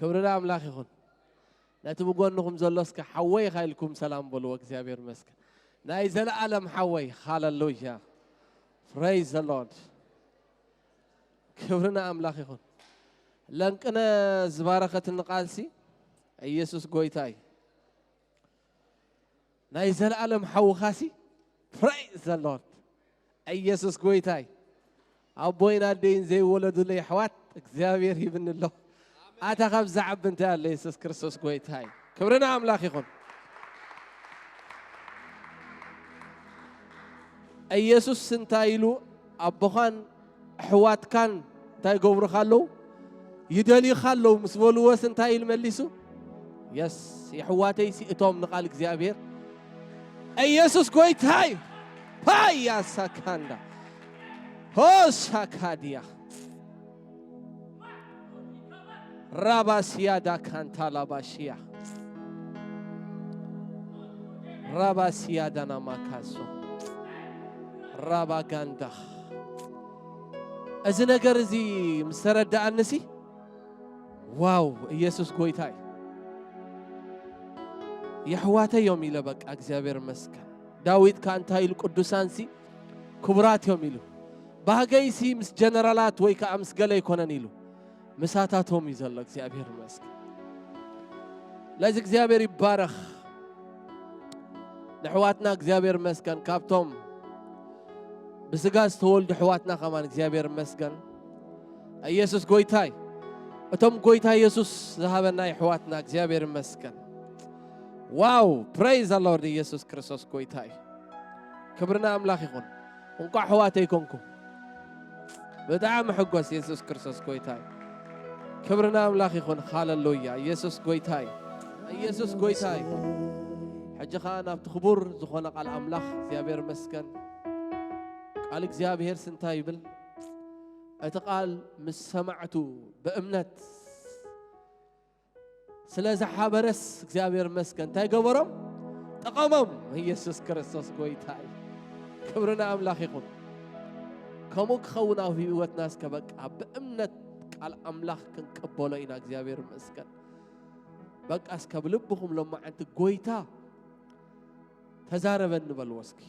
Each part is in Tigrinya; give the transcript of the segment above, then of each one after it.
ክብሪ ንኣምላኽ ይኹን። ነቲ ብጎንኹም ዘሎ እስከ ሓወይ ኢኻ ኢልኩም ሰላም በልዎ። እግዚኣብሔር ይመስገን። ናይ ዘለኣለም ሓወይ። ሃለሉያ። Praise the Lord። ክብሪ ንኣምላኽ ይኹን። ለንቅነ ዝባረኸትኒ ቃልሲ ኢየሱስ ጎይታ እዩ። ናይ ዘለኣለም ሓውኻሲ። Praise the Lord። ኢየሱስ ጎይታይ። ኣቦይን ኣደይን ዘይወለዱለይ ኣሕዋት እግዚኣብሔር ሂብኒ ኣሎ። ኣታ ካብ ዝዓቢ እንታይ ኣሎ? ኢየሱስ ክርስቶስ ጎይታይ። ክብሪ ንኣምላኽ ይኹን። ኢየሱስ እንታይ ኢሉ? ኣቦኻን ኣሕዋትካን እንታይ ይገብሩኻ ኣለዉ? ይደልዩኻ ኣለዉ ምስ በልዎስ እንታይ ኢሉ መሊሱ? የስ፣ የሕዋተይሲ እቶም ንቓል እግዚኣብሔር ኢየሱስ ጎይታይ። ፓያ ሳካንዳ ሆሳካዲያ ራባስያዳ ካንታ ላባሽያ ራባስያዳ ናማካሶ ራባጋንዳ። እዚ ነገር እዚ ምስ ተረዳኣንሲ፣ ዋው፣ ኢየሱስ ጎይታ እዩ። የሕዋተይ እዮም ኢለ፣ በቃ እግዚኣብሔር ይመስገን። ዳዊት ከኣ እንታይ ኢሉ? ቅዱሳንሲ ክቡራት እዮም ኢሉ። ባህገይሲ ምስ ጀነራላት ወይ ከኣ ምስ ገለ ኣይኮነን ኢሉ። ምሳታቶም እዩ ዘሎ። እግዚኣብሔር ይመስገን። ለዚ እግዚኣብሔር ይባረኽ። ንሕዋትና እግዚኣብሔር ይመስገን። ካብቶም ብስጋ ዝተወልዱ ኣሕዋትና ከማን እግዚኣብሔር ይመስገን። ኢየሱስ ጎይታይ። እቶም ጎይታ ኢየሱስ ዝሃበና ኣሕዋትና እግዚኣብሔር ይመስገን። ዋው፣ praise the Lord። ኢየሱስ ክርስቶስ ጎይታይ። ክብርና ኣምላኽ ይኹን። እንቋዕ ኣሕዋተይ ኮንኩም። ብጣዕሚ ሕጎስ። ኢየሱስ ክርስቶስ ጎይታይ። ክብርና ኣምላኽ ይኹን። ሃለሉያ። ኢየሱስ ጎይታይ። ኢየሱስ ጎይታይ። ሕጂ ኸኣ ናብቲ ክቡር ዝኾነ ቃል ኣምላኽ እግዚኣብሔር ይመስገን። ቃል እግዚኣብሔር ስንታይ ይብል? እቲ ቃል ምስ ሰማዕቱ ብእምነት ስለ ዝሓበረስ እግዚኣብሔር ይመስገን። እንታይ ገበሮም? ጠቐሞም። ኢየሱስ ክርስቶስ ጎይታ እዩ። ክብሪ ንኣምላኽ ይኹን። ከምኡ ክኸውን ኣብ ህይወትና እስከ በቃ ብእምነት ቃል ኣምላኽ ክንቀበሎ ኢና። እግዚኣብሔር ይመስገን። በቃ እስከ ብልብኹም ሎማዓንቲ ጎይታ ተዛረበኒ በልዎ እስኪ።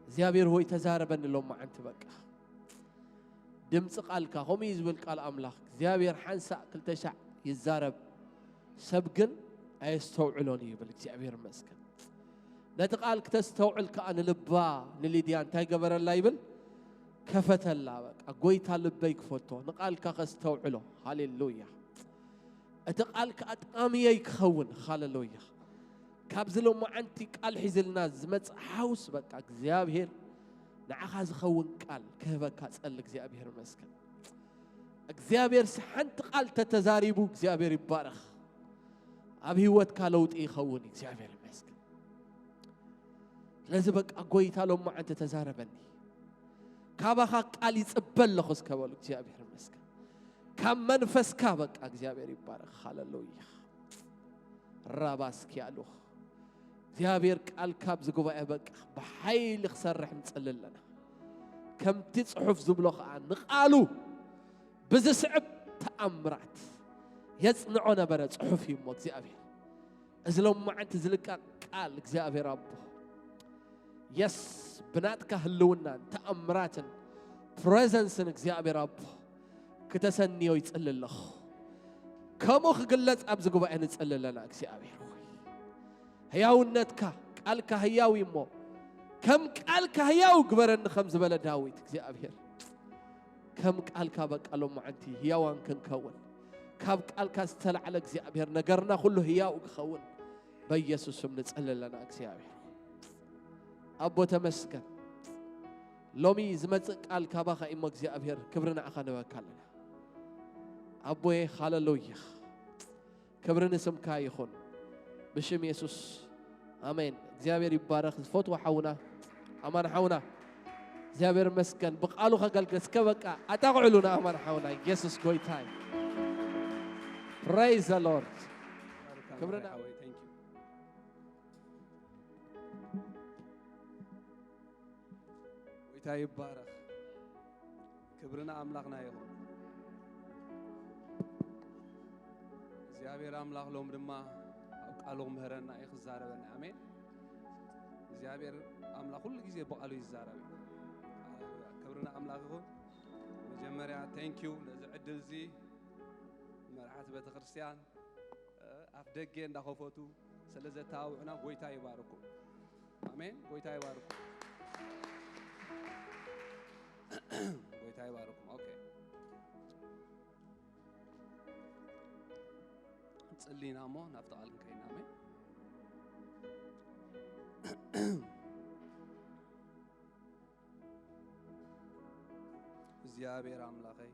እግዚኣብሔር ሆይ ተዛረበኒ ሎማዓንቲ በቃ። ድምፂ ቃልካ ከምኡ እዩ ዝብል ቃል ኣምላኽ። እግዚኣብሔር ሓንሳእ ክልተ ሻዕ ይዛረብ፣ ሰብ ግን ኣየስተውዕሎን እዩ ይብል። እግዚኣብሔር ይመስገን። ነቲ ቃል ክተስተውዕል ከኣ ንልባ ንሊድያ እንታይ ገበረላ ይብል? ከፈተላ። በቃ ጎይታ ልበይ ክፈቶ፣ ንቃልካ ከስተውዕሎ። ሃሌሉያ። እቲ ቃል ከኣ ጠቓሚ እየ ክኸውን። ሃሌሉያ። ካብዚ ሎማዓንቲ ቃል ሒዝልና ዝመጽእ ሓውስ በቃ እግዚኣብሔር ንዓኻ ዝኸውን ቃል ክህበካ ጸሊ። እግዚኣብሔር ይመስገን። እግዚኣብሔር ሲ ሓንቲ ቃል ተተዛሪቡ እግዚኣብሔር ይባረኽ። ኣብ ህይወትካ ለውጢ ይኸውን። እግዚኣብሔር ይመስገን። ስለዚ በቃ ጎይታ ሎማዓንቲ ተዛረበኒ። ካባኻ ቃል ይጽበ ኣለኹ እስከ በሉ። እግዚኣብሔር ይመስገን። ካብ መንፈስካ በቃ እግዚኣብሔር ይባረኽ። ሃሌሉያ። ራባስኪ ኣለኹ። እግዚኣብሔር ቃል ካብ ዝጉባኤ በቃ ብሓይሊ ክሰርሕ ንጽሊ ኣለና። ከምቲ ጽሑፍ ዝብሎ ኸኣ ንቃሉ ብዝስዕብ ተኣምራት የጽንዖ ነበረ ጽሑፍ እዩ እሞ እግዚኣብሔር። እዚ ሎማዓንቲ ዝልቀቕ ቃል እግዚኣብሔር ኣቦ የስ ብናትካ ህልውናን ተኣምራትን ፕሬዘንስን እግዚኣብሔር ኣቦ ክተሰንዮ ይጽሊ ኣለኹ። ከምኡ ክግለጽ ኣብዚ ጉባኤ ንጽሊ ኣለና እግዚኣብሔር ሆይ። ህያውነትካ ቃልካ ህያው እዩ እሞ ከም ቃልካ ህያው ግበረኒ ከም ዝበለ ዳዊት እግዚኣብሔር ከም ቃልካ በቃ ሎማዓንቲ ህያዋን ክንከውን ካብ ቃልካ ዝተላዕለ እግዚኣብሔር ነገርና ኩሉ ህያው ክኸውን በኢየሱስ ስም ንጽሊ ኣለና። እግዚኣብሔር ኣቦ ተመስገን። ሎሚ ዝመጽእ ቃል ካባኻ እሞ እግዚኣብሔር ክብሪ ንዓኻ ንበካ ኣለና ኣቦየ። ሃለሉያ። ክብሪ ንስምካ ይኹን ብሽም የሱስ ኣሜን። እግዚኣብሔር ይባረኽ። ዝፈትዎ ሓውና ኣማን ሓውና እግዚኣብሔር መስገን ብቃሉ ከገልግል እስከ በቃ ኣጣቕዕሉ ንኣማን ሓውና ኢየሱስ ጎይታ እዩ። Praise the Lord። ክብርና ጎይታ ይባረኽ። ክብርና ኣምላኽና ይኹን። እግዚኣብሔር ኣምላኽ ሎም ድማ ኣብ ቃሉ ክምህረና እዩ፣ ክዛረበና። ኣሜን። እግዚኣብሔር ኣምላኽ ኩሉ ግዜ ብቓሉ ይዛረብ እዩ። ሃሌሉያ። ክብሪ ንኣምላኽ ይኹን። መጀመርያ፣ thank you ነዚ ዕድል እዚ፣ መርሓት ቤተክርስትያን፣ እ፣ ኣፍ ደገ እንዳኸፈቱ ስለ ዘተባብዑና ጎይታ ይባርኩም። ኣሜን። ጎይታ ይባርኩም። ጎይታ ይባርኩም። ኦኬ። ጽሊና እሞ ናብቲ ቃል ክንከይድ ኢና። ኣሜን። እግዚኣብሔር ኣምላኸይ፣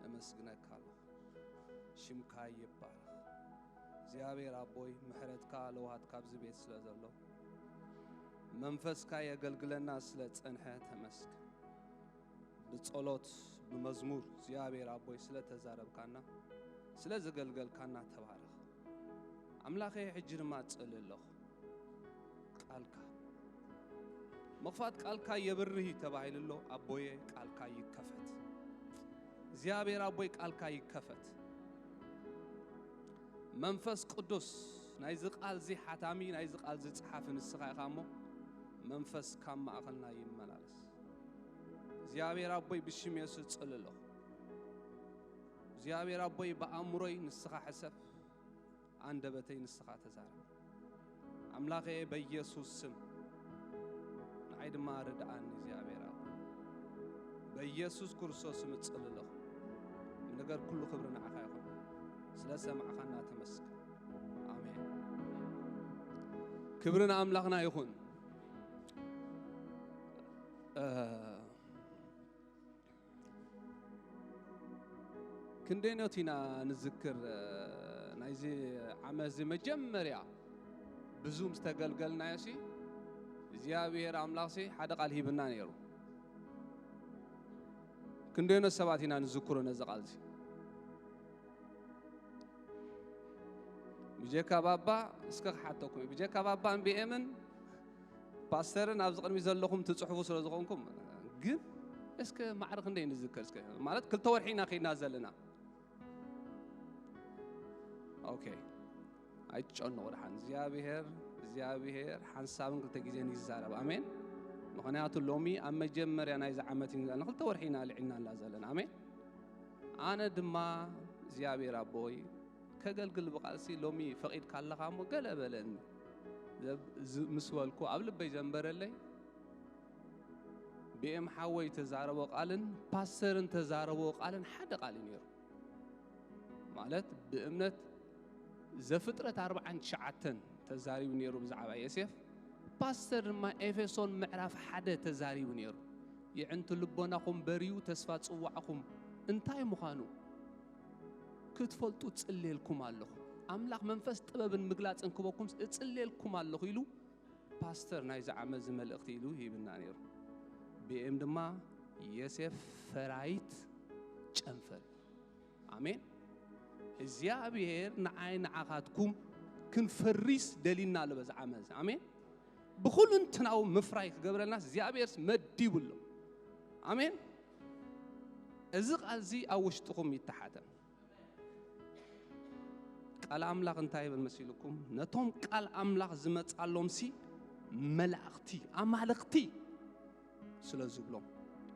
እመስግነካ ኣለኹ። ሽምካ ይባረኽ። እግዚኣብሔር ኣቦይ፣ ምሕረትካ ለውሃትካ ኣብዚ ቤት ስለ ዘሎ፣ መንፈስካ የገልግለና ስለ ጸንሐ ተመስገን። ብጸሎት፣ ብመዝሙር እግዚኣብሔር ኣቦይ ስለ ተዛረብካና፣ ስለ ዘገልገልካና ተባረኽ። ኣምላኸይ፣ ሕጂ ድማ እጽሊ ኣለኹ። ቃልካ፣ ምኽፋት ቃልካ የብርህ እዩ ተባሂሉ ኣሎ። ኣቦየ፣ ቃልካ ይከፈት። እግዚኣብሔር ኣቦይ፣ ቃልካ ይከፈት። መንፈስ ቅዱስ፣ ናይዚ ቃል እዚ ሓታሚ፣ ናይዚ ቃል እዚ ጸሓፊ ንስኻ ኢኻ እሞ፣ መንፈስ ካብ ማእኸልና ይመላለስ። እግዚኣብሔር ኣቦይ፣ ብሽም የሱስ እጽሊ ኣለኹ። እግዚኣብሔር ኣቦይ፣ ብኣእምሮይ ንስኻ ሕሰብ፣ ኣንደበተይ ንስኻ ተዛረብ። ኣምላኸ፣ በኢየሱስ ስም ንዓይ ድማ ርድኣኒ እግዚኣብሔር ኣቦይ። በኢየሱስ ክርስቶስ ስም እጽሊ ኣለኹ። ንነገር ኩሉ ክብሪ ንዓኻ ይኹን። ስለ ሰማዕኻና ተመስገን። ኣሜን። ክብሪ ንኣምላኽና ይኹን። እ፣ ክንደይኖት ኢና ንዝክር፣ እ፣ ናይዚ ዓመት እዚ መጀመርያ ብዙ ምስ ተገልገልናዮ ሲ እግዚኣብሔር ኣምላኽ ሲ ሓደ ቃል ሂብና ነይሩ። ክንደይኖት ሰባት ኢና ንዝክሮ ነዚ ቃል እዚ? ብጀካ ባባ፣ እስከ ክሓተኩም እዩ። ብጀካ ባባን ቢኤምን ፓስተርን ኣብዚ ቅድሚ ዘለኹም ትጽሕፉ ስለ ዝኾንኩም፣ ግን እስከ ማዕረ ክንደይ ንዝከር እስከ? ማለት ክልተ ወርሒ ኢና ከይድና ዘለና። ኦኬ። ኣይትጨነቑ ደሓን። እግዚኣብሔር፣ እግዚኣብሔር ሓንሳብን ክልተ ግዜን ይዛረብ። ኣሜን። ምኽንያቱ ሎሚ ኣብ መጀመርያ ናይዚ ዓመት ኢና ዘለና። ክልተ ወርሒ ኢና ልዒልና ኣላ ዘለና። ኣሜን። ኣነ ድማ እግዚኣብሔር ኣቦይ ከገልግል ብቓልሲ ሎሚ ፈቒድካ ኣለኻ እሞ ገለ በለኒ። ዘብ-፣ ዝ-፣ ምስ በልኩ ኣብ ልበይ ዘንበረለይ ብኤም ሓወይ ተዛረቦ ቃልን ፓስተርን ተዛረቦ ቃልን ሓደ ቃል እዩ ነይሩ። ማለት ብእምነት ዘፍጥረት ኣርባዓን ትሽዓተን ተዛሪቡ ነይሩ ብዛዕባ ዮሴፍ። ፓስተር ድማ ኤፌሶን ምዕራፍ ሓደ ተዛሪቡ ነይሩ። የዕንቲ ልቦናኹም በርዩ፣ ተስፋ ጽዋዕኹም እንታይ ምዃኑ ክትፈልጡ ጽሌልኩም ኣለኹ። ኣምላኽ መንፈስ ጥበብን ምግላጽን ክበኩም እጽሌልኩም ኣለኹ ኢሉ ፓስተር ናይዚ ዓመት እዚ መልእኽቲ ኢሉ ሂብና ነይሩ። ብኤም ድማ ዮሴፍ ፈራይት ጨንፈር። ኣሜን። እግዚኣብሔር ንዓይ ንዓኻትኩም ክንፈሪስ ደሊና ኣሎ በዚ ዓመት እዚ። ኣሜን። ብኹልንትናዊ ምፍራይ ክገብረልና እግዚኣብሔርስ መዲቡ ኣሎ። ኣሜን። እዚ ቃል እዚ ኣብ ውሽጥኹም ይተሓተም። ቃል ኣምላኽ እንታይ ይብል መሲልኩም? ነቶም ቃል ኣምላኽ ዝመጻሎም ሲ መላእኽቲ፣ ኣማልኽቲ ስለ ዝብሎም።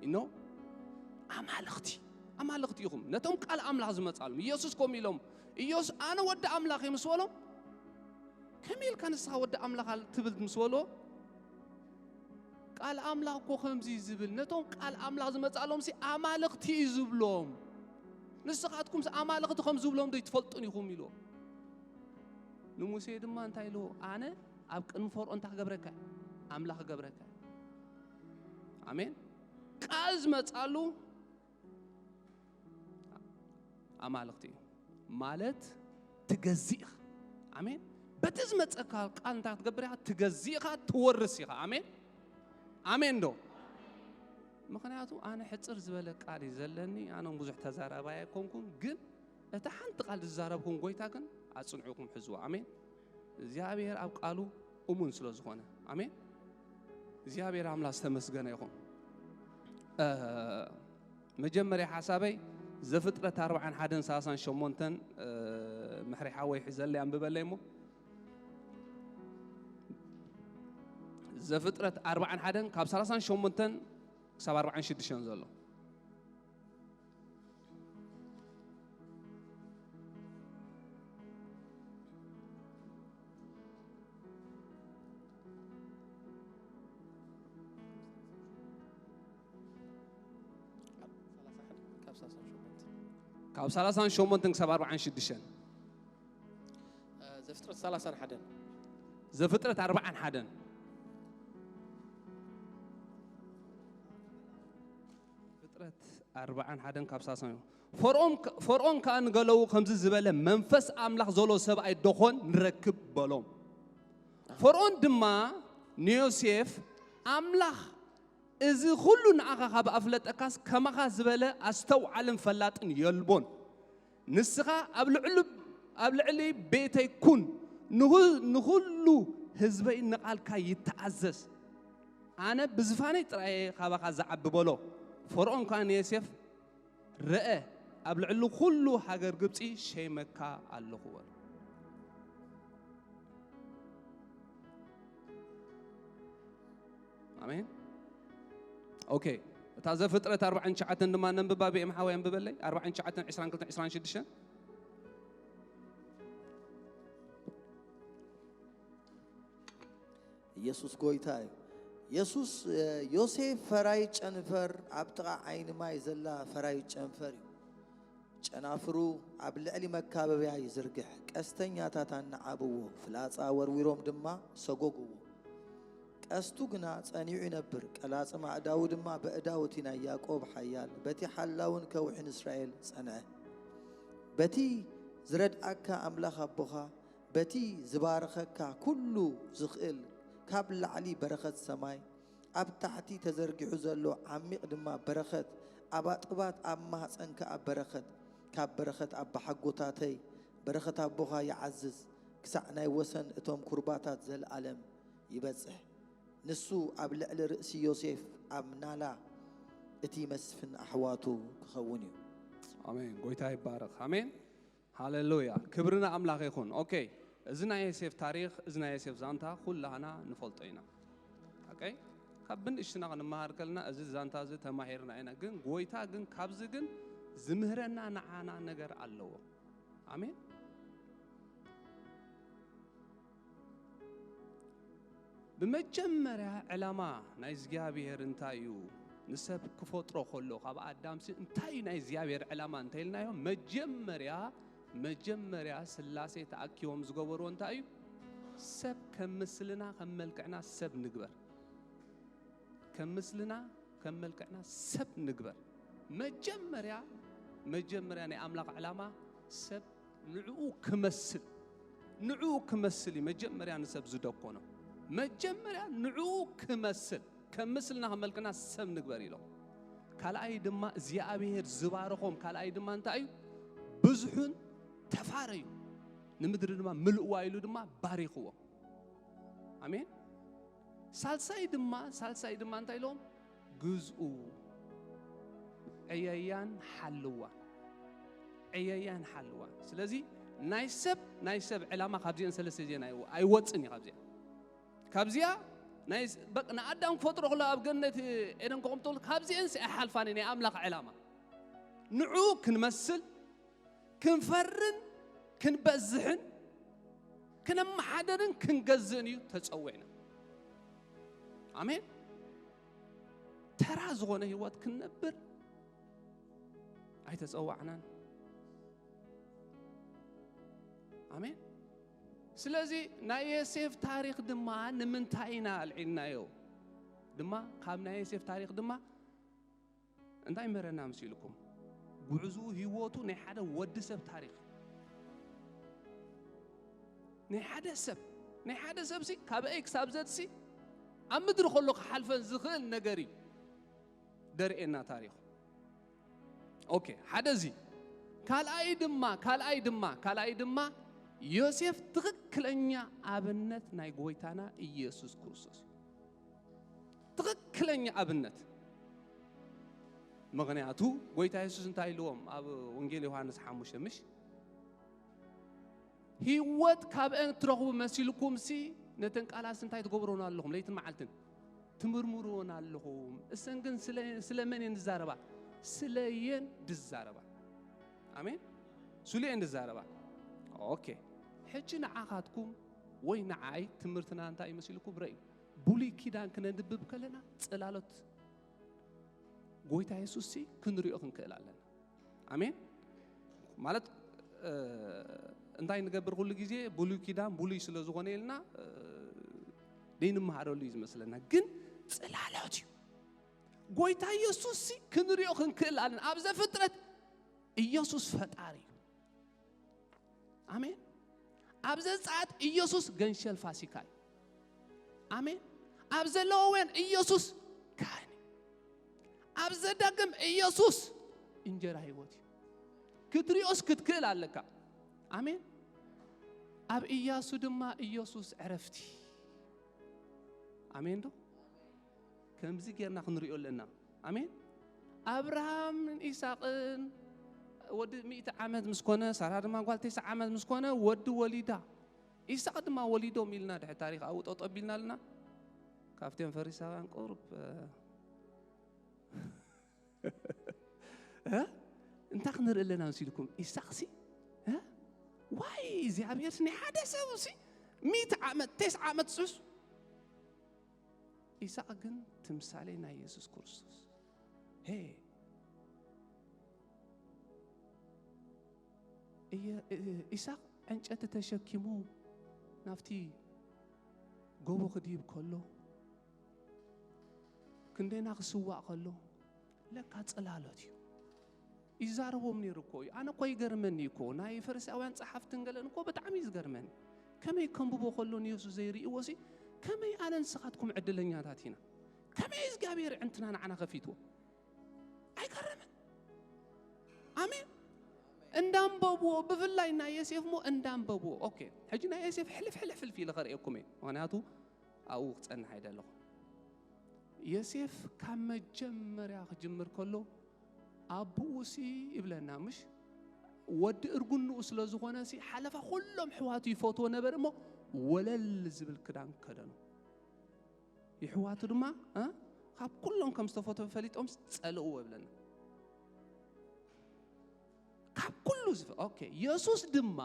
ኢኖ ኣማልኽቲ፣ ኣማልኽቲ ኢኹም። ነቶም ቃል ኣምላኽ ዝመጻሎም ኢየሱስ ከምኡ ኢሎም፣ ኢየሱስ ኣነ ወዲ ኣምላኽ እየ ምስ በሎም፣ ከመይ ኢልካ ንስኻ ወዲ ኣምላኽ ኣል-፣ ትብል ምስ በሎ፣ ቃል ኣምላኽ እኮ ከምዚ እዩ ዝብል፣ ነቶም ቃል ኣምላኽ ዝመጻሎም ሲ ኣማልኽቲ እዩ ዝብሎም። ንስኻትኩም ሲ ኣማልኽቲ ከም ዝብሎም ዶ ይትፈልጡን ኢኹም ኢልዎ። ንሙሴ ድማ እንታይ ኢልዎ? ኣነ ኣብ ቅድሚ ፈርዖን እንታይ ክገብረካ እየ? ኣምላኽ ክገብረካ እየ። ኣሜን። ቃል ዝመጻሉ ኣማልኽቲ እዩ። ማለት ትገዝእ ኢኻ። ኣሜን። በቲ ዝመጸካ ቃል እንታይ ክትገብር ኢኻ? ትገዝእ ኢኻ፣ ትወርስ ኢኻ። ኣሜን። ኣሜን ዶ? ምኽንያቱ ኣነ ሕጽር ዝበለ ቃል እዩ ዘለኒ፣ ኣነ ብዙሕ ተዛራባይ ኣይኮንኩን፣ ግን እታ ሓንቲ ቃል ዝዛረብኩም ጎይታ ግን ኣጽንዑኹም ሕዝዋ። ኣሜን። እግዚኣብሔር ኣብ ቃሉ እሙን ስለ ዝኾነ። ኣሜን። እግዚኣብሔር ኣምላኽ ዝተመስገነ ይኹን። እ፣ መጀመርያ ሓሳበይ ዘፍጥረት ኣርባዓን ሓደን ሰላሳን ሸሞንተን፣ እ፣ ምሕሪ ሓወይ ሒዘለይ ኣንብበለይ እሞ። ዘፍጥረት ኣርባዓን ሓደን ካብ ሰላሳን ሸሞንተን ክሳብ ኣርባዓን ሽዱሽተን ዘሎ። ካብ ሰላሳን ሸሞንተን ክሳብ ኣርባዓን ሽዱሽተን። ዘፍጥረት ሰላሳን ሓደን። ዘፍጥረት ኣርባዓን ሓደን። ፍጥረት ኣርባዓን ሓደን ካብ ሰላሳን። ፈርኦን ከ-፣ ፈርኦን ከኣ ንገለዉ ከምዚ ዝበለ መንፈስ ኣምላኽ ዘሎ ሰብኣይ ደኾን ንረክብ በሎም። ፈርኦን ድማ ንዮሴፍ፣ ኣምላኽ እዚ ኹሉ ንኣኻ ካብ ኣፍለጠካስ ከማኻ ዝበለ ኣስተውዓልን ፈላጥን የልቦን። ንስኻ ኣብ ልዕሉ-፣ ኣብ ልዕሊ ቤተይ ኩን፣ ንኹ-፣ ንኹሉ ህዝበይ ንቓልካ ይተኣዘዝ። ኣነ ብዝፋነይ ጥራይ እየ ካባኻ ዝዓቢ በሎ። ፈርኦን ከኣ ንዮሴፍ፣ ርአ፣ ኣብ ልዕሊ ኩሉ ሃገር ግብጺ ሸይመካ ኣለኹ በሎ። ኣሜን። ኦኬ፣ እታ ዘፍጥረት ኣርባዓን ትሽዓተን ድማ ነንብባ፣ ብኤም ሓወይ ኣንብበለይ። ኣርባዓን ትሽዓተን፣ ዕስራን ክልተን፣ ዕስራን ሽዱሽተን። ኢየሱስ ጎይታ እዩ። የሱስ፣ እ፣ ዮሴፍ ፈራይ ጨንፈር ኣብ ጥቓ ዓይኒ ማይ ዘላ ፈራይ ጨንፈር እዩ። ጨናፍሩ ኣብ ልዕሊ መካበብያ ይዝርግሕ። ቀስተኛታት ኣነዓብዎ፣ ፍላጻ ወርዊሮም ድማ ሰጎግዎ። ቀስቱ ግና ጸኒዑ ይነብር። ቀላጽም ኣእዳዉ ድማ በእዳውቲ ናይ ያዕቆብ ሓያል፣ በቲ ሓላውን ከውሕን እስራኤል ጸንዐ። በቲ ዝረድኣካ ኣምላኽ ኣቦኻ፣ በቲ ዝባርኸካ ኩሉ ዝኽእል ካብ ላዕሊ በረኸት ሰማይ፣ ኣብ ታሕቲ ተዘርጊሑ ዘሎ ዓሚቕ ድማ በረኸት፣ ኣብ ኣጥባት ኣብ ማህጸን ከኣ በረኸት፣ ካብ በረኸት ኣባሓጎታተይ በረኸት ኣቦኻ ይዓዝዝ፣ ክሳዕ ናይ ወሰን እቶም ኩርባታት ዘለኣለም ይበጽሕ። ንሱ ኣብ ልዕሊ ርእሲ ዮሴፍ ኣብ ናላ እቲ መስፍን ኣሕዋቱ ክኸውን እዩ። ኣሜን። ጎይታ ይባረኽ። ኣሜን። ሃሌሉያ። ክብሪ ንኣምላኽ ይኹን። ኦኬ። እዚ ናይ ዮሴፍ ታሪኽ፣ እዚ ናይ ዮሴፍ ዛንታ ኩላህና ንፈልጦ ኢና። ኦኬ? ካብ ብንእሽትና ክንመሃር ከለና እዚ ዛንታ እዚ ተማሂርና ኢና። ግን ጎይታ ግን ካብዚ ግን ዝምህረና ንዓና ነገር ኣለዎ። ኣሜን። ብመጀመርያ ዕላማ ናይ እግዚኣብሔር እንታይ እዩ? ንሰብ ክፈጥሮ ከሎ ካብ ኣዳምሲ እንታይ እዩ ናይ እግዚኣብሔር ዕላማ እንተኢልናዮ፣ መጀመርያ፣ መጀመርያ ስላሴ ተኣኪቦም ዝገበርዎ እንታይ እዩ? ሰብ ከም ምስልና ከም መልክዕና ሰብ ንግበር። ከም ምስልና ከም መልክዕና ሰብ ንግበር። መጀመርያ፣ መጀመርያ ናይ ኣምላኽ ዕላማ ሰብ ንዕኡ ክመስል፣ ንዕኡ ክመስል እዩ መጀመርያ ንሰብ ዝደኮኖ። መጀመርያ ንዕኡ ክመስል፣ ከም ምስልና ከም መልክዕና ሰብ ንግበር ኢሎም። ካልኣይ ድማ እግዚኣብሔር ዝባረኾም፣ ካልኣይ ድማ እንታይ እዩ? ብዙሑን ተፋረዩ፣ ንምድሪ ድማ ምልእዋ ኢሉ ድማ ባሪኽዎም። ኣሜን። ሳልሳይ ድማ፣ ሳልሳይ ድማ እንታይ ኢሎም? ግዝኡ፣ ዕየያን ሓልዋ፣ ዕየያን ሓልዋ። ስለዚ ናይ ሰብ፣ ናይ ሰብ ዕላማ ካብዚአን ሰለስተ ዜና ኣይወ-፣ ኣይወፅን እዩ። ካብዚኣ፣ ካብዚኣ ናይ ስ-፣ በቃ ንኣዳም ክፈጥሮ ከሎ ኣብ ገነት ኤደን ከቐምጠሉ ካብዚአን ሲ ኣይሓልፋን እዩ ናይ ኣምላኽ ዕላማ። ንዑ ክንመስል፣ ክንፈርን ክንበዝሕን ክነመሓደርን ክንገዝእን እዩ ተጸዊዕና። ኣሜን። ተራ ዝኾነ ህይወት ክንነብር ኣይተጸዋዕናን። ኣሜን። ስለዚ ናይ ዮሴፍ ታሪኽ ድማ ንምንታይ ኢና ኣልዒልናዮ? ድማ ካብ ናይ ዮሴፍ ታሪኽ ድማ እንታይ ይምህረና መሲልኩም? ጉዕዝኡ ህይወቱ ናይ ሓደ ወዲ ሰብ ታሪኽ። ናይ ሓደ ሰብ፣ ናይ ሓደ ሰብ ሲ ካብ ኤ ክሳብ ዘድ ሲ ኣብ ምድሪ ከሎ ክሓልፈን ዝኽእል ነገር እዩ ደርእየና ታሪኹ። ኦኬ፣ ሓደ እዚ። ካልኣይ ድማ፣ ካልኣይ ድማ፣ ካልኣይ ድማ ዮሴፍ ትኽክለኛ ኣብነት ናይ ጎይታና ኢየሱስ ክርስቶስ እዩ። ትኽክለኛ ኣብነት። ምኽንያቱ ጎይታ የሱስ እንታይ ኢልዎም ኣብ ወንጌል ዮሃንስ ሓሙሽተ ምሽ? ህይወት ካብአን ትረኽቡ መሲልኩምሲ፣ ነተን ቃላትሲ እንታይ ትገብሮን ኣለኹም? ለይትን መዓልትን ትምርምርዎን ኣለኹም። እሰን ግን ስለ፣ ስለ መን እየን ዝዛረባ? ስለ የን ዝዛረባ። ኣሜን። ስለ የን ዝዛረባ። ኦኬ። ሕጂ ንዓኻትኩም ወይ ንዓይ ትምህርትና እንታይ ይመስልኩም? ረእዩ። ብሉይ ኪዳን ክነንብብ ከለና ጽላሎት ጎይታ የሱስ ሲ ክንሪኦ ክንክእል ኣለና። ኣሜን። ማለት፣ እ፣ እንታይ ንገብር ኩሉ ግዜ ብሉይ ኪዳን ብሉይ ስለ ዝኾነ ኢልና፣ እ፣ ዘይንመሃረሉ እዩ ዝመስለና። ግን ጽላሎት እዩ። ጎይታ ኢየሱስ ሲ ክንሪኦ ክንክእል ኣለና። ኣብ ዘፍጥረት ኢየሱስ ፈጣሪ እዩ። ኣሜን። ኣብ ዘጸኣት ኢየሱስ ገንሸል ፋሲካ እዩ። ኣሜን። ኣብ ዘለዋውያን ኢየሱስ ካህን እዩ። ኣብ ዘዳግም ኢየሱስ እንጀራ ህይወት እዩ። ክትሪኦስ ክትክእል ኣለካ። ኣሜን። ኣብ ኢያሱ ድማ ኢየሱስ ዕረፍቲ። ኣሜን ዶ? ከምዚ ጌርና ክንሪኦ ኣለና። ኣሜን። ኣብርሃምን ኢሳቕን ወዲ ሚእቲ ዓመት ምስ ኮነ፣ ሳራ ድማ ጓል ተስዓ ዓመት ምስ ኮነ ወዲ ወሊዳ። ኢሳቕ ድማ ወሊዶም ኢልና ድሕሪ ታሪኽ ኣብኡ ጠጠው ኣቢልና ኣለና። ካብቶም ፈሪሳውያን ቁሩብ፣ እ፣ እ? እንታይ ክንርኢ ኣለና መሲልኩም? ኢሳቕሲ? እ? ዋይ፣ እግዚኣብሔርስ ናይ ሓደ ሰብሲ ሚእቲ ዓመት፣ ተስዓ ዓመት ሱስ። ኢሳቕ ግን ትምሳሌ ናይ የሱስ ክርስቶስ። ሄ፣ እየ-፣ እ-፣ ኢሳቕ ዕንጨቲ ተሸኪሙ ናብቲ ጎቦ ክድይብ ከሎ፣ ክንደና ክስዋእ ከሎ፣ ለካ ጽላሎት እዩ። ይዛረቦም ነይሩ እኮ እዩ። ኣነ እኮ ይገርመኒ እኮ፣ ናይ ፈሪሳውያን ጸሓፍትን ገለን እኮ ብጣዕሚ እዩ ዝገርመኒ። ከመይ ከንብቦ ከሎ ንየሱስ ዘይርእይዎ ሲ፣ ከመይ ኣነ ንስኻትኩም ዕድለኛታት ኢና? ከመይ እግዚኣብሔር ዕንትና ንዓና ከፊትዎ? ኣይገርምን? ኣሜን። እንዳንበብዎ፣ ብፍላይ ናይ ዮሴፍ ሞ እንዳንበብዎ። ኦኬ፣ ሕጂ ናይ ዮሴፍ ሕልፍ ሕልፍ ሕልፍ ኢለ ከርእየኩም እየ። ምኽንያቱ ኣብኡ ክጸንሕ ኣይደለኹ። ዮሴፍ ካብ መጀመርያ ክጅምር ከሎ፣ ኣቦኡ ሲ ይብለና፣ ምሽ? ወዲ እርጉን ንኡ ስለ ዝኾነ ሲ፣ ሓለፋ ኩሎም ኣሕዋቱ ይፈትዎ ነበር እሞ፣ ወለል ዝብል ክዳን ከደኖ። የሕዋቱ ድማ፣ እ፣ ካብ ኩሎም ከም ዝተፈተወ ፈሊጦም ጸልእዎ ይብለና። ካብ ኩሉ ዝፈ-፣ ኦኬ፣ የሱስ ድማ፣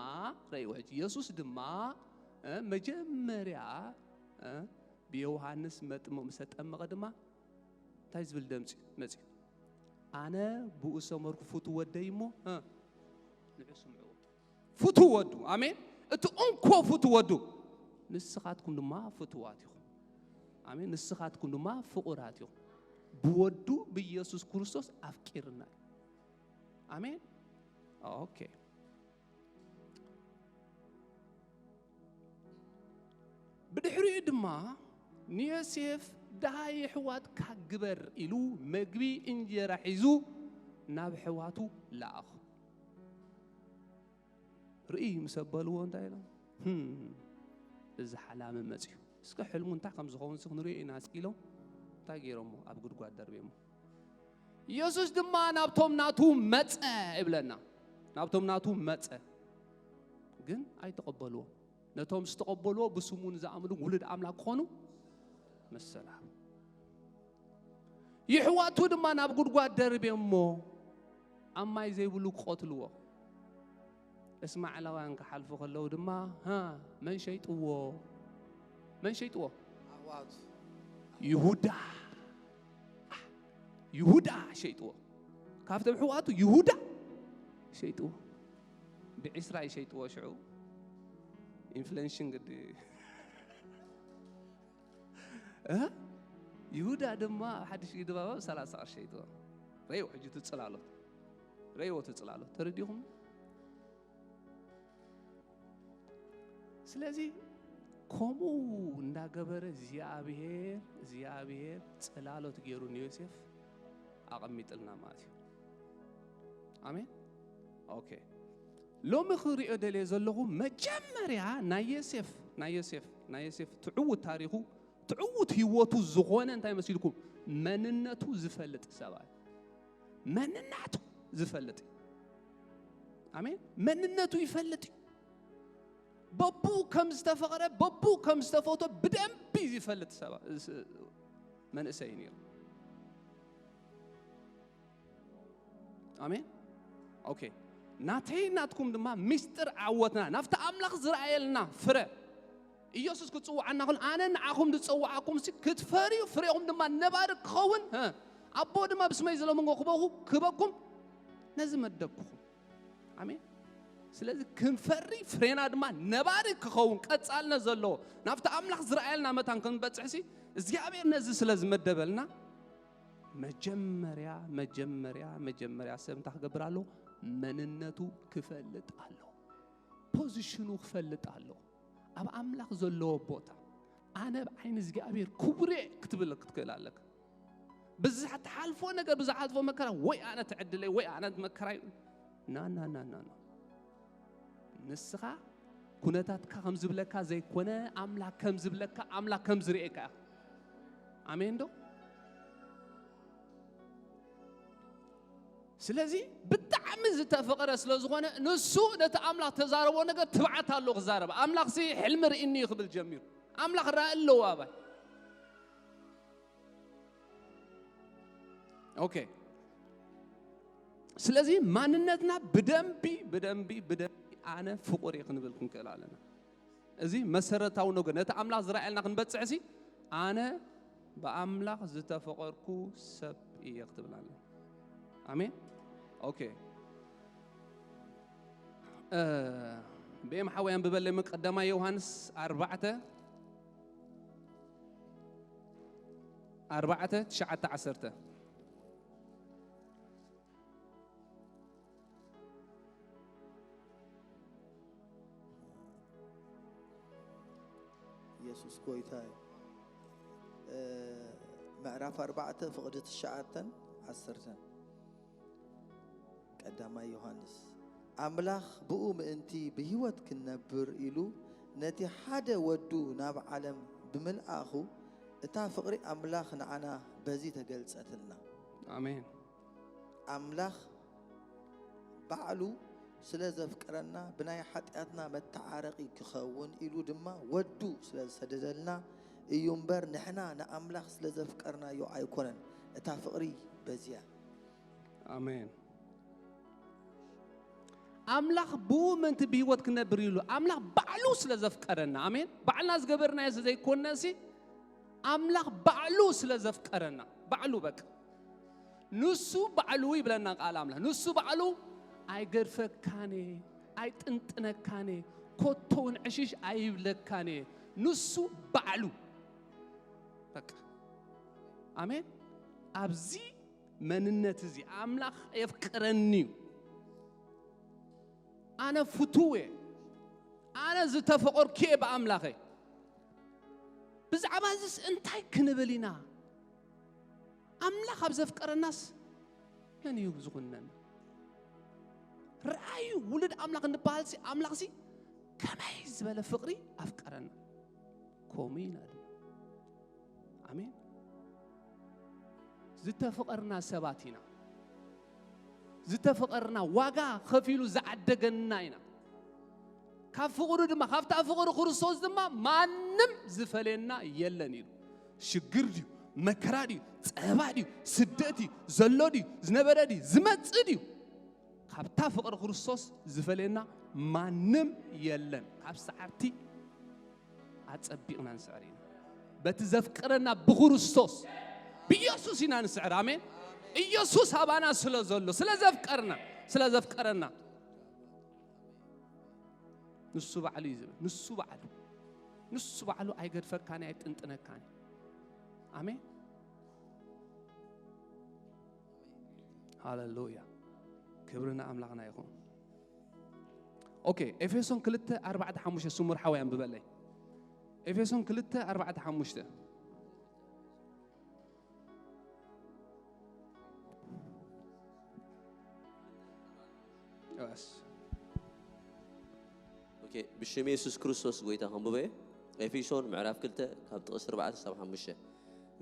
ረእይዎ ሕጂ፣ የሱስ ድማ፣ እ፣ መጀመርያ፣ እ፣ ብዮሃንስ መጥምቕ ምስ ተጠመቐ ድማ እንታይ ዝብል ደምፂ መፅዩ? "ኣነ ብኡ ሰመርኩ ፍቱ ወደይ እሞ፣ እ፣ ንዑ ስምዕዎ።" ፍቱ ወዱ፣ ኣሜን። እቲ እንኮ ፍቱ ወዱ፣ ንስኻትኩም ድማ ፍቱዋት ኢኹም። ኣሜን። ንስኻትኩም ድማ ፍቑራት ኢኹም። ብወዱ ብኢየሱስ ክርስቶስ ኣፍቂርና እዩ። ኣሜን። ኦኬ። ብድሕሪኡ ድማ ንዮሴፍ፣ "ደሃይ ኣሕዋትካ ግበር" ኢሉ፣ መግቢ እንጀራ ሒዙ ናብ ኣሕዋቱ ለኣኹ። ርእይ ምስ ኣበልዎ እንታይ ኢሎም? "ህም፣ እዚ ሓላሚ መጺኡ። እስከ ሕልሙ እንታይ ከም ዝኸውን ሲ ክንሪኦ ኢና" ኢሎም እንታይ ገይሮሞ? ኣብ ጉድጓድ ደርብዮሞ። ኢየሱስ ድማ ናብቶም ናቱ መጸ ይብለና። ናብቶም ናቱ መጸ፣ ግን ኣይተቐበልዎ። ነቶም ዝተቐበልዎ ብስሙ ንዝኣምኑ ውሉድ ኣምላኽ ክኾኑ መሰል ሃቡ። የሕዋቱ ድማ ናብ ጉድጓድ ደርብዮሞ፣ ኣብ ማይ ዘይብሉ ክቐትልዎ። እስማዕላውያን ክሓልፉ ከለዉ ድማ፣ ሃ፣ መን ሸይጥዎ? መን ሸይጥዎ? ኣሕዋቱ። ይሁዳ። ይሁዳ ሸይጥዎ። ካብቶም ኣሕዋቱ ይሁዳ ሸይጥዎ። ብዒስራ ይሸይጥዎ ሽዑ። ኢንፍሌሽን ግዲ። እ? ይሁዳ ድማ ኣብ ሓድሽ ድባብ ኣብ ሰላሳ ቅርሺ ሸይጥዎ። ረእይዎ ሕጂ እቲ ጽላሎት። ረእይዎ እቲ ጽላሎት። ተረዲኹም? ስለዚ ከምኡ እንዳገበረ እግዚኣብሔር፣ እግዚኣብሔር ጽላሎት ገይሩ ንዮሴፍ ኣቐሚጥልና ማለት እዩ። ኣሜን። ኦኬ። ሎሚ ክሪኦ ደልየ ዘለኹ መጀመርያ ናይ ዮሴፍ፣ ናይ ዮሴፍ፣ ናይ ዮሴፍ ትዕውት ታሪኹ፣ ትዕውት ህይወቱ ዝኾነ እንታይ መሲልኩም? መንነቱ ዝፈልጥ ሰብኣይ። መንነቱ ዝፈልጥ። ኣሜን። መንነቱ ይፈልጥ እዩ። በቡ ከም ዝተፈቐረ፣ በቡ ከም ዝተፈቶ ብደንቢ ዝፈልጥ ሰባ-፣ ስ-፣ መንእሰይ ነይሩ። ኣሜን። ኦኬ። ናተይ ናትኩም ድማ ሚስጥር ዓወትና፣ ናብቲ ኣምላኽ ዝረኣየልና ፍረ። ኢየሱስ ክጽውዓና ከሎ፣ "ኣነ ንዓኹም ዝጸውዓኩም ሲ ክትፈርዩ፣ ፍሬኹም ድማ ነባሪ ክኸውን፣ እ፣ ኣቦ ድማ ብስመይ ዝለምንዎ ክበኹ-፣ ክበኩም ነዚ መደብኩኹም።" ኣሜን። ስለዚ ክንፈሪ፣ ፍሬና ድማ ነባሪ ክኸውን፣ ቀጻልነት ዘለዎ፣ ናብቲ ኣምላኽ ዝረኣየልና መታን ክንበጽሕ ሲ እግዚኣብሔር ነዚ ስለ ዝመደበልና፣ መጀመርያ፣ መጀመርያ፣ መጀመርያ ሰብ እንታይ ክገብር ኣለዎ? መንነቱ ክፈልጥ ኣለዎ። ፖዚሽኑ ክፈልጥ ኣለዎ። ኣብ ኣምላኽ ዘለዎ ቦታ፣ "ኣነ ኣብ ዓይኒ እግዚኣብሔር ክቡር እየ" ክትብል ክትክእል ኣለካ። ብዝሕ ትሓልፎ ነገር፣ ብዝሓልፎ መከራ፣ "ወይ ኣነ ትዕድለይ፣ ወይ ኣነ መከራይ"፣ ና፣ ና፣ ና፣ ና፣ ና። ንስኻ ኩነታትካ ከም ዝብለካ ዘይኮነ፣ ኣምላኽ ከም ዝብለካ፣ ኣምላኽ ከም ዝርእየካ ኢኻ። ኣሜን ዶ? ስለዚ ብጣዕሚ ዝተፈቐረ ስለ ዝኾነ፣ ንሱ ነቲ ኣምላኽ ተዛረቦ ነገር ትብዓት ኣለዎ ክዛረብ። ኣምላኽሲ ሕልሚ ርኢኒ እዩ ክብል ጀሚሩ። ኣምላኽ ራኢ ኣለዎ ኣባይ። ኦኬ። ስለዚ ማንነትና ብደንቢ፣ ብደንቢ፣ ብደንቢ ኣነ ፍቑር እየ ክንብል ክንክእል ኣለና። እዚ መሰረታዊ ነገር። ነቲ ኣምላኽ ዝረኣየልና ክንበጽሕ ሲ፣ ኣነ ብኣምላኽ ዝተፈቐርኩ ሰብ እየ ክትብል ኣለና። ኣሜን። ኦኬ። እ፣ ብኤም ሓወይ ኣንብበለይ፣ ቀዳማይ ዮሃንስ ኣርባዕተ፣ ኣርባዕተ፣ ትሽዓተ፣ ዓሰርተ። ኢየሱስ ጎይታ እዩ። እ፣ ምዕራፍ ኣርባዕተ ፍቕዲ ትሽዓተን ዓሰርተን። ቀዳማይ ዮሃንስ፣ ኣምላኽ ብኡ ምእንቲ ብህይወት ክንነብር ኢሉ ነቲ ሓደ ወዱ ናብ ዓለም ብምልኣኹ፣ እታ ፍቕሪ ኣምላኽ ንዓና በዚ ተገልጸትልና። ኣሜን። ኣምላኽ ባዕሉ ስለ ዘፍቀረና፣ ብናይ ሓጢኣትና መተዓረቒ ክኸውን ኢሉ ድማ ወዱ ስለ ዝሰደደልና እዩ እምበር፣ ንሕና ንኣምላኽ ስለ ዘፍቀርናዮ ኣይኮነን። እታ ፍቕሪ በዚያ። ኣሜን። ኣምላኽ ብኡ ምእንቲ ብህይወት ክነብር ኢሉ፣ ኣምላኽ ባዕሉ ስለ ዘፍቀረና፣ ኣሜን። ባዕልና ዝገበርናዮ ስለ ዘይኮነሲ፣ ኣምላኽ ባዕሉ ስለ ዘፍቀረና፣ ባዕሉ በቃ። ንሱ ባዕሉ ይብለና ቃል ኣምላኽ። ንሱ ባዕሉ "ኣይገድፈካን እየ፣ ኣይጥንጥነካን እየ፣ ኮቶ እውን ዕሽሽ ኣይብለካን እየ።" ንሱ ባዕሉ በቃ። ኣሜን። ኣብዚ መንነት እዚ ኣምላኽ የፍቅረኒ እዩ። ኣነ ፍቱው እየ። ኣነ ዝተፈቐርኩ እየ ብኣምላኸይ። ብዛዕባ እዚስ እንታይ ክንብል ኢና? ኣምላኽ ኣብ ዘፍቀረናስ መን እዩ ዝኹንነና? ረኣዩ፣ ውሉድ ኣምላኽ እንበሃልሲ፣ ኣምላኽሲ ከመይ ዝበለ ፍቕሪ ኣፍቀረና። ከምኡ ኢና ድማ። ኣሜን። ዝተፈቐርና ሰባት ኢና። ዝተፈቐርና፣ ዋጋ ከፊሉ ዝዓደገና ኢና። ካብ ፍቕሩ ድማ፣ ካብታ ፍቕሪ ክርስቶስ ድማ ማንም ዝፈልየና የለን ኢሉ። ሽግር ድዩ፣ መከራ ድዩ፣ ጸበባ ድዩ፣ ስደት እዩ፣ ዘሎ ድዩ፣ ዝነበረ ድዩ፣ ዝመጽእ ድዩ፣ ካብታ ፍቕሪ ክርስቶስ ዝፈልየና ማንም የለን። ካብ ሰዓርቲ ኣጸቢቕና ንስዕር ኢና። በቲ ዘፍቅረና ብክርስቶስ ብኢየሱስ ኢና ንስዕር። ኣሜን። ኢየሱስ ኣባና ስለ ዘሎ፣ ስለ ዘፍቀርና፣ ስለ ዘፍቀረና፣ ንሱ ባዕሉ እዩ ዝብል። ንሱ ባዕሉ፣ ንሱ ባዕሉ ኣይገድፈካን፣ ኣይጥንጥነካን። ኣሜን። ሃሌሉያ። ክብሪ ንኣምላኽና ይኹን። ኦኬ፣ ኤፌሶን ክልተ ኣርባዕተ ሓሙሽተ ስሙር ሓወይ ኣንብበለይ። ኤፌሶን ክልተ ኣርባዕተ ሓሙሽተ። የስ። ኦኬ፣ ብሽም የሱስ ክርስቶስ ጎይታ ከንብቦ እየ። ኤፌሶን ምዕራፍ ክልተ ካብ ጥቕሲ ኣርባዕተ ክሳብ ሓሙሽተ።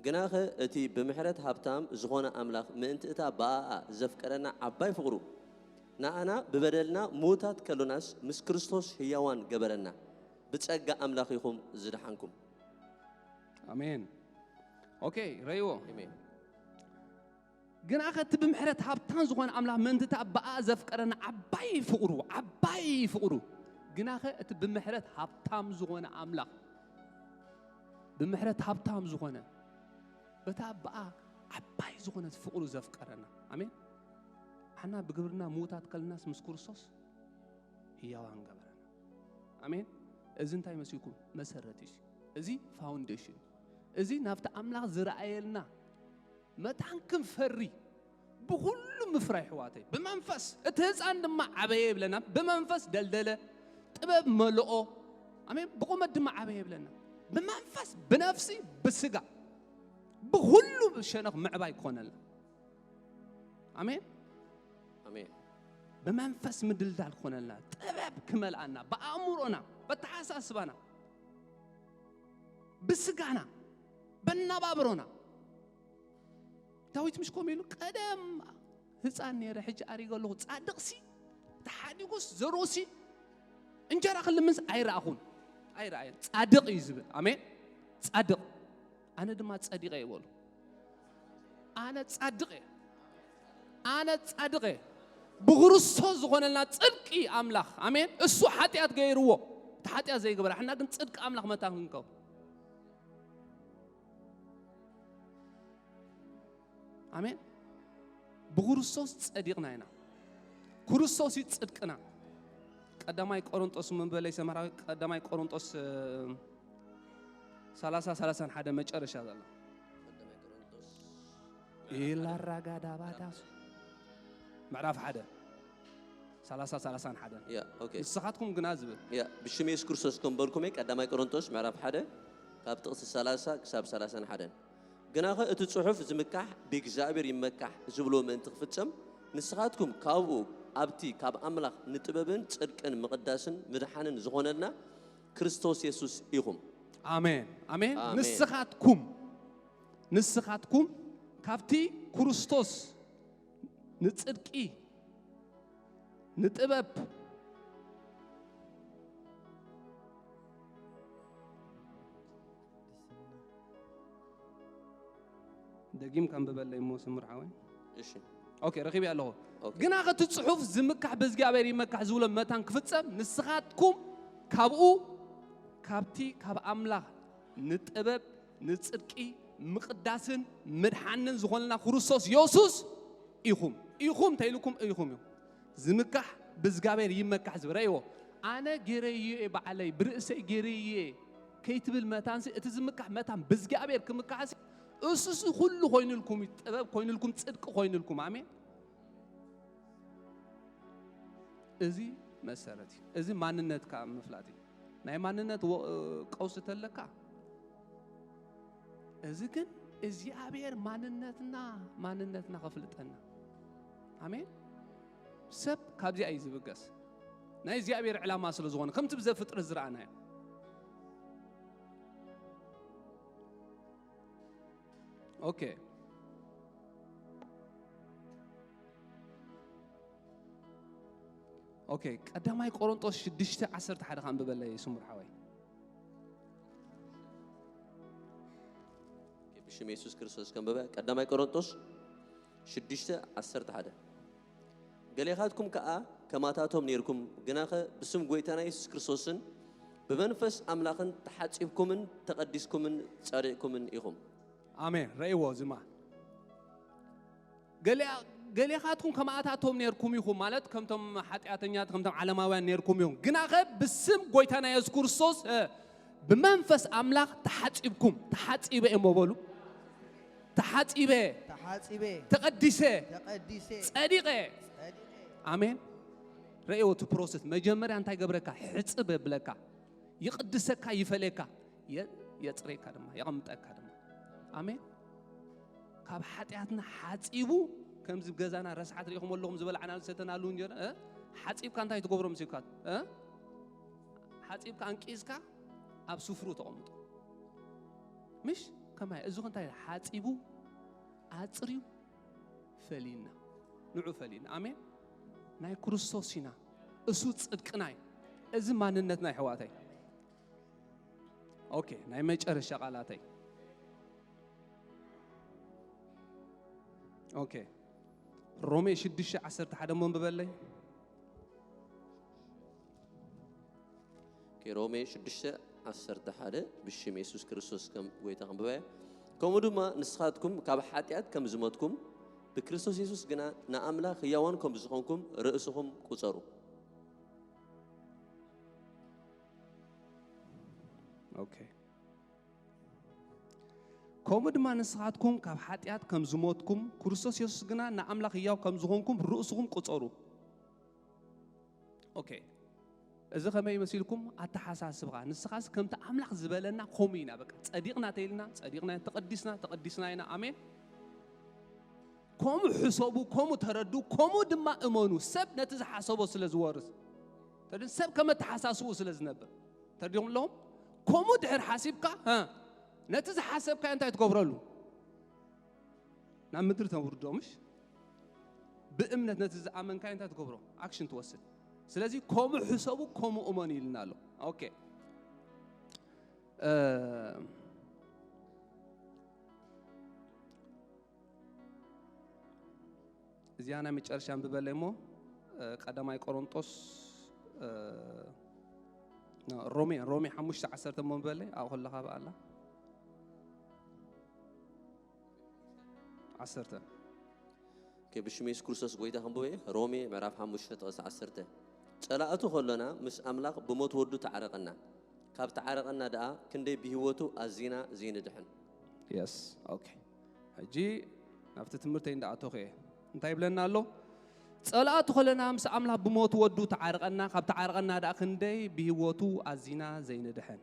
ግናኸ እቲ ብምሕረት ሃብታም ዝኾነ ኣምላኽ ምእንቲ እታ ብኣኣ ዘፍቀረና ዓባይ ፍቕሩ፣ ንኣና ብበደልና ምዉታት ከሎናስ ምስ ክርስቶስ ህያዋን ገበረና። ብጸጋ ኣምላኽ ኢኹም ዝደሓንኩም። ኣሜን። ኦኬ፣ ረይዎ ኣሜን። ግናኸ እቲ ብምሕረት ሃብታም ዝኾነ ኣምላኽ ምእንቲ እታ ብኣ ዘፍቀረና ዓባይ ፍቕሩ ዓባይ ፍቕሩ ግናኸ እቲ ብምሕረት ሃብታም ዝኾነ ኣምላኽ ብምሕረት ሃብታም ዝኾነ በታ ብኣ ዓባይ ዝኾነት ፍቕሩ ዘፍቀረና ኣሜን። ሓና ብግብርና ምዉታት ከልናስ ምስ ክርስቶስ ህያዋን ገበረና። ኣሜን። እዚ እንታይ መሲልኩም? መሰረት እዩ። እዚ ፋውንዴሽን እዩ። እዚ ናብቲ ኣምላኽ ዝረኣየልና መታን ክንፈሪ ብኹሉ ምፍራይ ኣሕዋተይ ብመንፈስ እቲ ህፃን ድማ ዓበየ ይብለና ብመንፈስ ደልደለ ጥበብ መልኦ ኣሜን ብቁመት ድማ ዓበየ ይብለና ብመንፈስ ብነፍሲ ብስጋ ብኹሉ ሸነኽ ምዕባይ ክኾነልና ኣሜን ኣሜን። ብመንፈስ ምድልዳል ክኾነልና ጥበብ ክመልኣና ብኣእምሮና በተሓሳስባና ብስጋና በናባብሮና ዳዊት ምሽ ከምኡ ኢሉ ቀደም ህፃን ነይረ ሕጂ ኣሪገ ኣለኹ ፃድቕሲ ተሓዲጉስ ዘርእሲ እንጀራ ክልምንስ ኣይረኣኹን ኣይረኣየን ፃድቕ እዩ ዝብል ኣሜን ፃድቕ ኣነ ድማ ፀዲቐ ይበሉ ኣነ ፃድቕ እየ ኣነ ፃድቕ እየ ብክርስቶስ ዝኾነልና ፅድቂ ኣምላኽ ኣሜን እሱ ሓጢኣት ገይርዎ እቲ ሓጢኣት ዘይግበረ ሕና ግን ፅድቂ ኣምላኽ መታ ክንከው ኣሜን ብክርስቶስ ጸዲቕና ኢና ክርስቶስ እዩ ጽድቅና ቀዳማይ ቆሮንጦስ ምን በለይ ሰመራዊ ቀዳማይ ቆሮንጦስ 30 31 መጨረሻ ዘላ ኢላራጋዳባዳሱ ምዕራፍ ሓደ 30 31 ያ ኦኬ ንስኻትኩም ግና ዝብል ያ ብሽም የሱስ ክርስቶስ ከም በልኩም እየ ቀዳማይ ቆሮንጦስ ምዕራፍ ሓደ ካብ ጥቕሲ ሰላሳ ክሳብ ሰላሳን ሓደን ግናኸ እቲ ጽሑፍ ዝምካሕ ብእግዚኣብሔር ይመካሕ ዝብሎ ምእንቲ ክፍጸም ንስኻትኩም ካብኡ ኣብቲ ካብ ኣምላኽ ንጥበብን ጽድቅን ምቕዳስን ምድሓንን ዝኾነልና ክርስቶስ የሱስ ኢኹም ኣሜን ኣሜን ኣሜን። ንስኻትኩም ንስኻትኩም ካብቲ ክርስቶስ ንጽድቂ ንጥበብ ደጊም ከንብበለይ እሞ ስሙር ሓወይ እሺ ኦኬ ረኺበ ኣለኹ ኦኬ። ግና ከቲ ጽሑፍ ዝምካሕ ብእግዚኣብሔር ይመካሕ ዝብሎ መታን ክፍጸም ንስኻትኩም ካብኡ ካብቲ ካብ ኣምላኽ ንጥበብ ንጽድቂ ምቕዳስን ምድሓንን ዝኾነና ክርስቶስ የሱስ ኢኹም ኢኹም ተይልኩም ኢኹም እዩ ዝምካሕ ብእግዚኣብሔር ይመካሕ ዝብል ረእይዎ ኣነ ገይረዮ እየ ባዕለይ ብርእሰይ ገይረዮ እየ ከይትብል መታንሲ እቲ ዝምካሕ መታን ብእግዚኣብሔር ክምካሕሲ እሱሲ ኩሉ ኮይኑልኩም እዩ ጥበብ ኮይኑልኩም ጽድቂ ኮይኑልኩም ኣሜን እዚ መሰረት እዩ እዚ ማንነትካ ምፍላጥ እዩ ናይ ማንነት ወ- ቀውሲ ተለካ እዚ ግን እግዚኣብሔር ማንነትና ማንነትና ከፍልጠና ኣሜን ሰብ ካብዚኣ እዩ ዝብገስ ናይ እግዚኣብሔር ዕላማ ስለ ዝኾነ ከምቲ ብዘፍጥረት ዝረኣናዮ ኦኬ ኦኬ ቀዳማይ ቆሮንጦስ ሽዱሽተ ዓሰርተ ሓደ ከንብበለይ ስሙር ሓወይ ብሽም የሱስ ክርስቶስ ከንበበ ቀዳማይ ቆሮንጦስ ሽዱሽተ ዓሰርተ ሓደ ገሌኻትኩም ከኣ ከማታቶም ነይርኩም ግናኸ ብስም ጐይታና የሱስ ክርስቶስን ብመንፈስ ኣምላኽን ተሓጺብኩምን ተቐዲስኩምን ጸዲቕኩምን ኢኹም ኣሜን ረእይዎ ዝማ ገሌኻትኩም ከማኣታቶም ነርኩም ኢኹም ማለት ከምቶም ሓጢኣተኛት ከምቶም ዓለማውያን ነርኩም ኢኹም ግናኸ ብስም ጎይታና የሱስ ክርስቶስ ብመንፈስ ኣምላኽ ተሓፂብኩም ተሓፂበ እሞ በሉ ተሓፂበ ተሓፂበ ተቐዲሰ ተቐዲሰ ፀዲቐ ጸዲቐ ኣሜን ረእዮ እቲ ፕሮሰስ መጀመርያ እንታይ ገብረካ ሕፅብ የብለካ ይቕድሰካ ይፈለየካ የ- የፅሬካ ድማ የቐምጠካ ድማ ኣሜን ካብ ሓጢኣትና ሓፂቡ ከምዚ ገዛና ረስሓት ሪኢኹም ኣለኹም ዝበላዕና ዝሰተናሉ እንጀራ እ? ሓፂብካ እንታይ ትገብሮ ምስካ ሓፂብካ ኣንቂዝካ ኣብ ስፍሩ ተቐምጦ ምሽ ከማይ እዚ እንታይ ሓፂቡ ኣፅርዩ ፈሊና ንዑ ፈሊና ኣሜን ናይ ክርስቶስ ኢና እሱ ፅድቅና እዩ እዚ ማንነትና ይሕዋተይ ኦኬ፣ ናይ መጨረሻ ቃላተይ። ኦኬ፣ ሮሜ ሽዱሽተ ዓሰርተ ሓደ እሞ ኣንብበለይ። ኦኬ፣ ሮሜ ሽዱሽተ ዓሰርተ ሓደ ብሽም የሱስ ክርስቶስ ከም ጎይታ ከንብበያ። ከምኡ ድማ ንስኻትኩም ካብ ሓጢኣት ከም ዝሞትኩም ብክርስቶስ የሱስ ግና ንኣምላኽ ህያዋን ከም ዝኾንኩም ርእስኹም ቁጸሩ። ኦኬ፣ ከምኡ ድማ ንስኻትኩም ካብ ሓጢኣት ከም ዝሞትኩም ክርስቶስ የሱስ ግና ንኣምላኽ ህያው ከም ዝኾንኩም ርእስኹም ቁጸሩ። ኦኬ፣ እዚ ከመይ መሲልኩም? ኣተሓሳስብኻ። ንስኻስ ከምቲ ኣምላኽ ዝበለና ከምኡ ኢና። በቃ ጸዲቕና ተይልና ጸዲቕና ኢና፣ ተቐዲስና ተቐዲስና ኢና። ኣሜን። ከምኡ ሕሰቡ፣ ከምኡ ተረዱ፣ ከምኡ ድማ እመኑ። ሰብ ነቲ ዝሓሰቦ ስለ ዝወርስ፣ ተድ- ሰብ ከም ኣተሓሳስቡ ስለ ዝነብር፣ ተረዲኹም ኣለኹም? ከምኡ ድሕር ሓሲብካ፣ ሀ፣ ነቲ ዝሓሰብካ እንታይ ትገብረሉ? ናብ ምድሪ ተውርዶ፣ ምሽ? ብእምነት ነቲ ዝኣመንካ እንታይ ትገብሮ? ኣክሽን ትወስድ። ስለዚ ከምኡ ሕሰቡ፣ ከምኡ እመኑ ኢልና ኣሎ። ኦኬ፣ እ፣ እዚኣ ናይ መጨረሻ እንብበለይ እሞ፣ እ፣ ቀዳማይ ቆሮንጦስ፣ እ፣ ኖ፣ ሮሜ ሮሜ ሓሙሽተ ዓሰርተ እሞ እንበለይ። ኣብ ከለኻ ብኣላ ዓሰርተ። ኦኬ፣ ብሽም የሱስ ክርስቶስ ጎይታ ክንብቦ እየ። ሮሜ ምዕራፍ ሓሙሽተ ጥቕሲ ዓሰርተ። ጸላእቱ ከሎና ምስ ኣምላኽ ብሞት ወዱ ተዓረቐና፣ ካብ ተዓረቐና ደኣ ክንደይ ብህይወቱ ኣዚና ዘይንድሕን። የስ። ኦኬ፣ ሕጂ ናብቲ ትምህርተይ እንዳኣተኹ እየ። እንታይ ይብለና ኣሎ? ጸላእቱ ከለና ምስ ኣምላኽ ብሞት ወዱ ተዓረቐና፣ ካብ ተዓረቐና ደኣ ክንደይ ብህይወቱ ኣዚና ዘይንድሕን።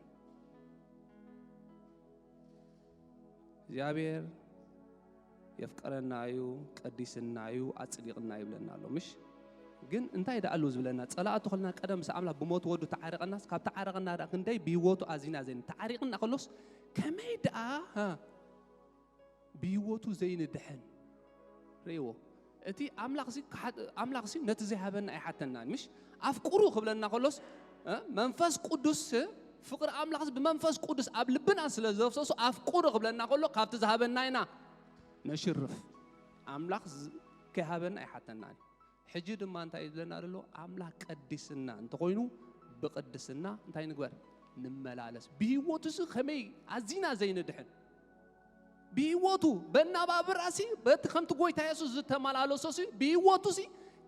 እግዚኣብሔር የፍቀረና እዩ፣ ቀዲስና እዩ፣ ኣጽዲቕና ይብለና ኣሎ። ምሽ ግን እንታይ ደኣ ኣሎ ዝብለና? ጸላእቱ ከለና ቀደም ምስ ኣምላኽ ብሞት ወዱ ተዓረቐናስ፣ ካብ ተዓረቐና ደኣ ክንደይ ብህይወቱ ኣዚና ዘይን ተዓሪቕና ከሎስ ከመይ ደኣ፣ ሀ፣ ብህይወቱ ዘይንድሕን? ርእይዎ። እቲ ኣምላኽሲ ክሓ-፣ ኣምላኽሲ ነቲ ዘይሃበና ኣይሓተናን። ምሽ ኣፍቅሩ ክብለና ከሎስ፣ እ፣ መንፈስ ቅዱስ፣ እ፣ ፍቕሪ ኣምላኽሲ ብመንፈስ ቅዱስ ኣብ ልብና ስለ ዘፍሰሱ ኣፍቅሩ ክብለና ከሎ ካብቲ ዝሃበና ኢና ነሽርፍ። ኣምላኽ ዝ-፣ ከይሃበና ኣይሓተናን። ሕጂ ድማ እንታይ እዩ ዝብለና ዘሎ? ኣምላኽ ቀዲስና እንተኾይኑ ብቅድስና እንታይ ንግበር? ንመላለስ። ብህይወቱሲ ከመይ ኣዚና ዘይንድሕን? ብህይወቱ በናባብራሲ በቲ ከምቲ ጎይታ የሱስ ዝተመላለሶሲ ብህይወቱሲ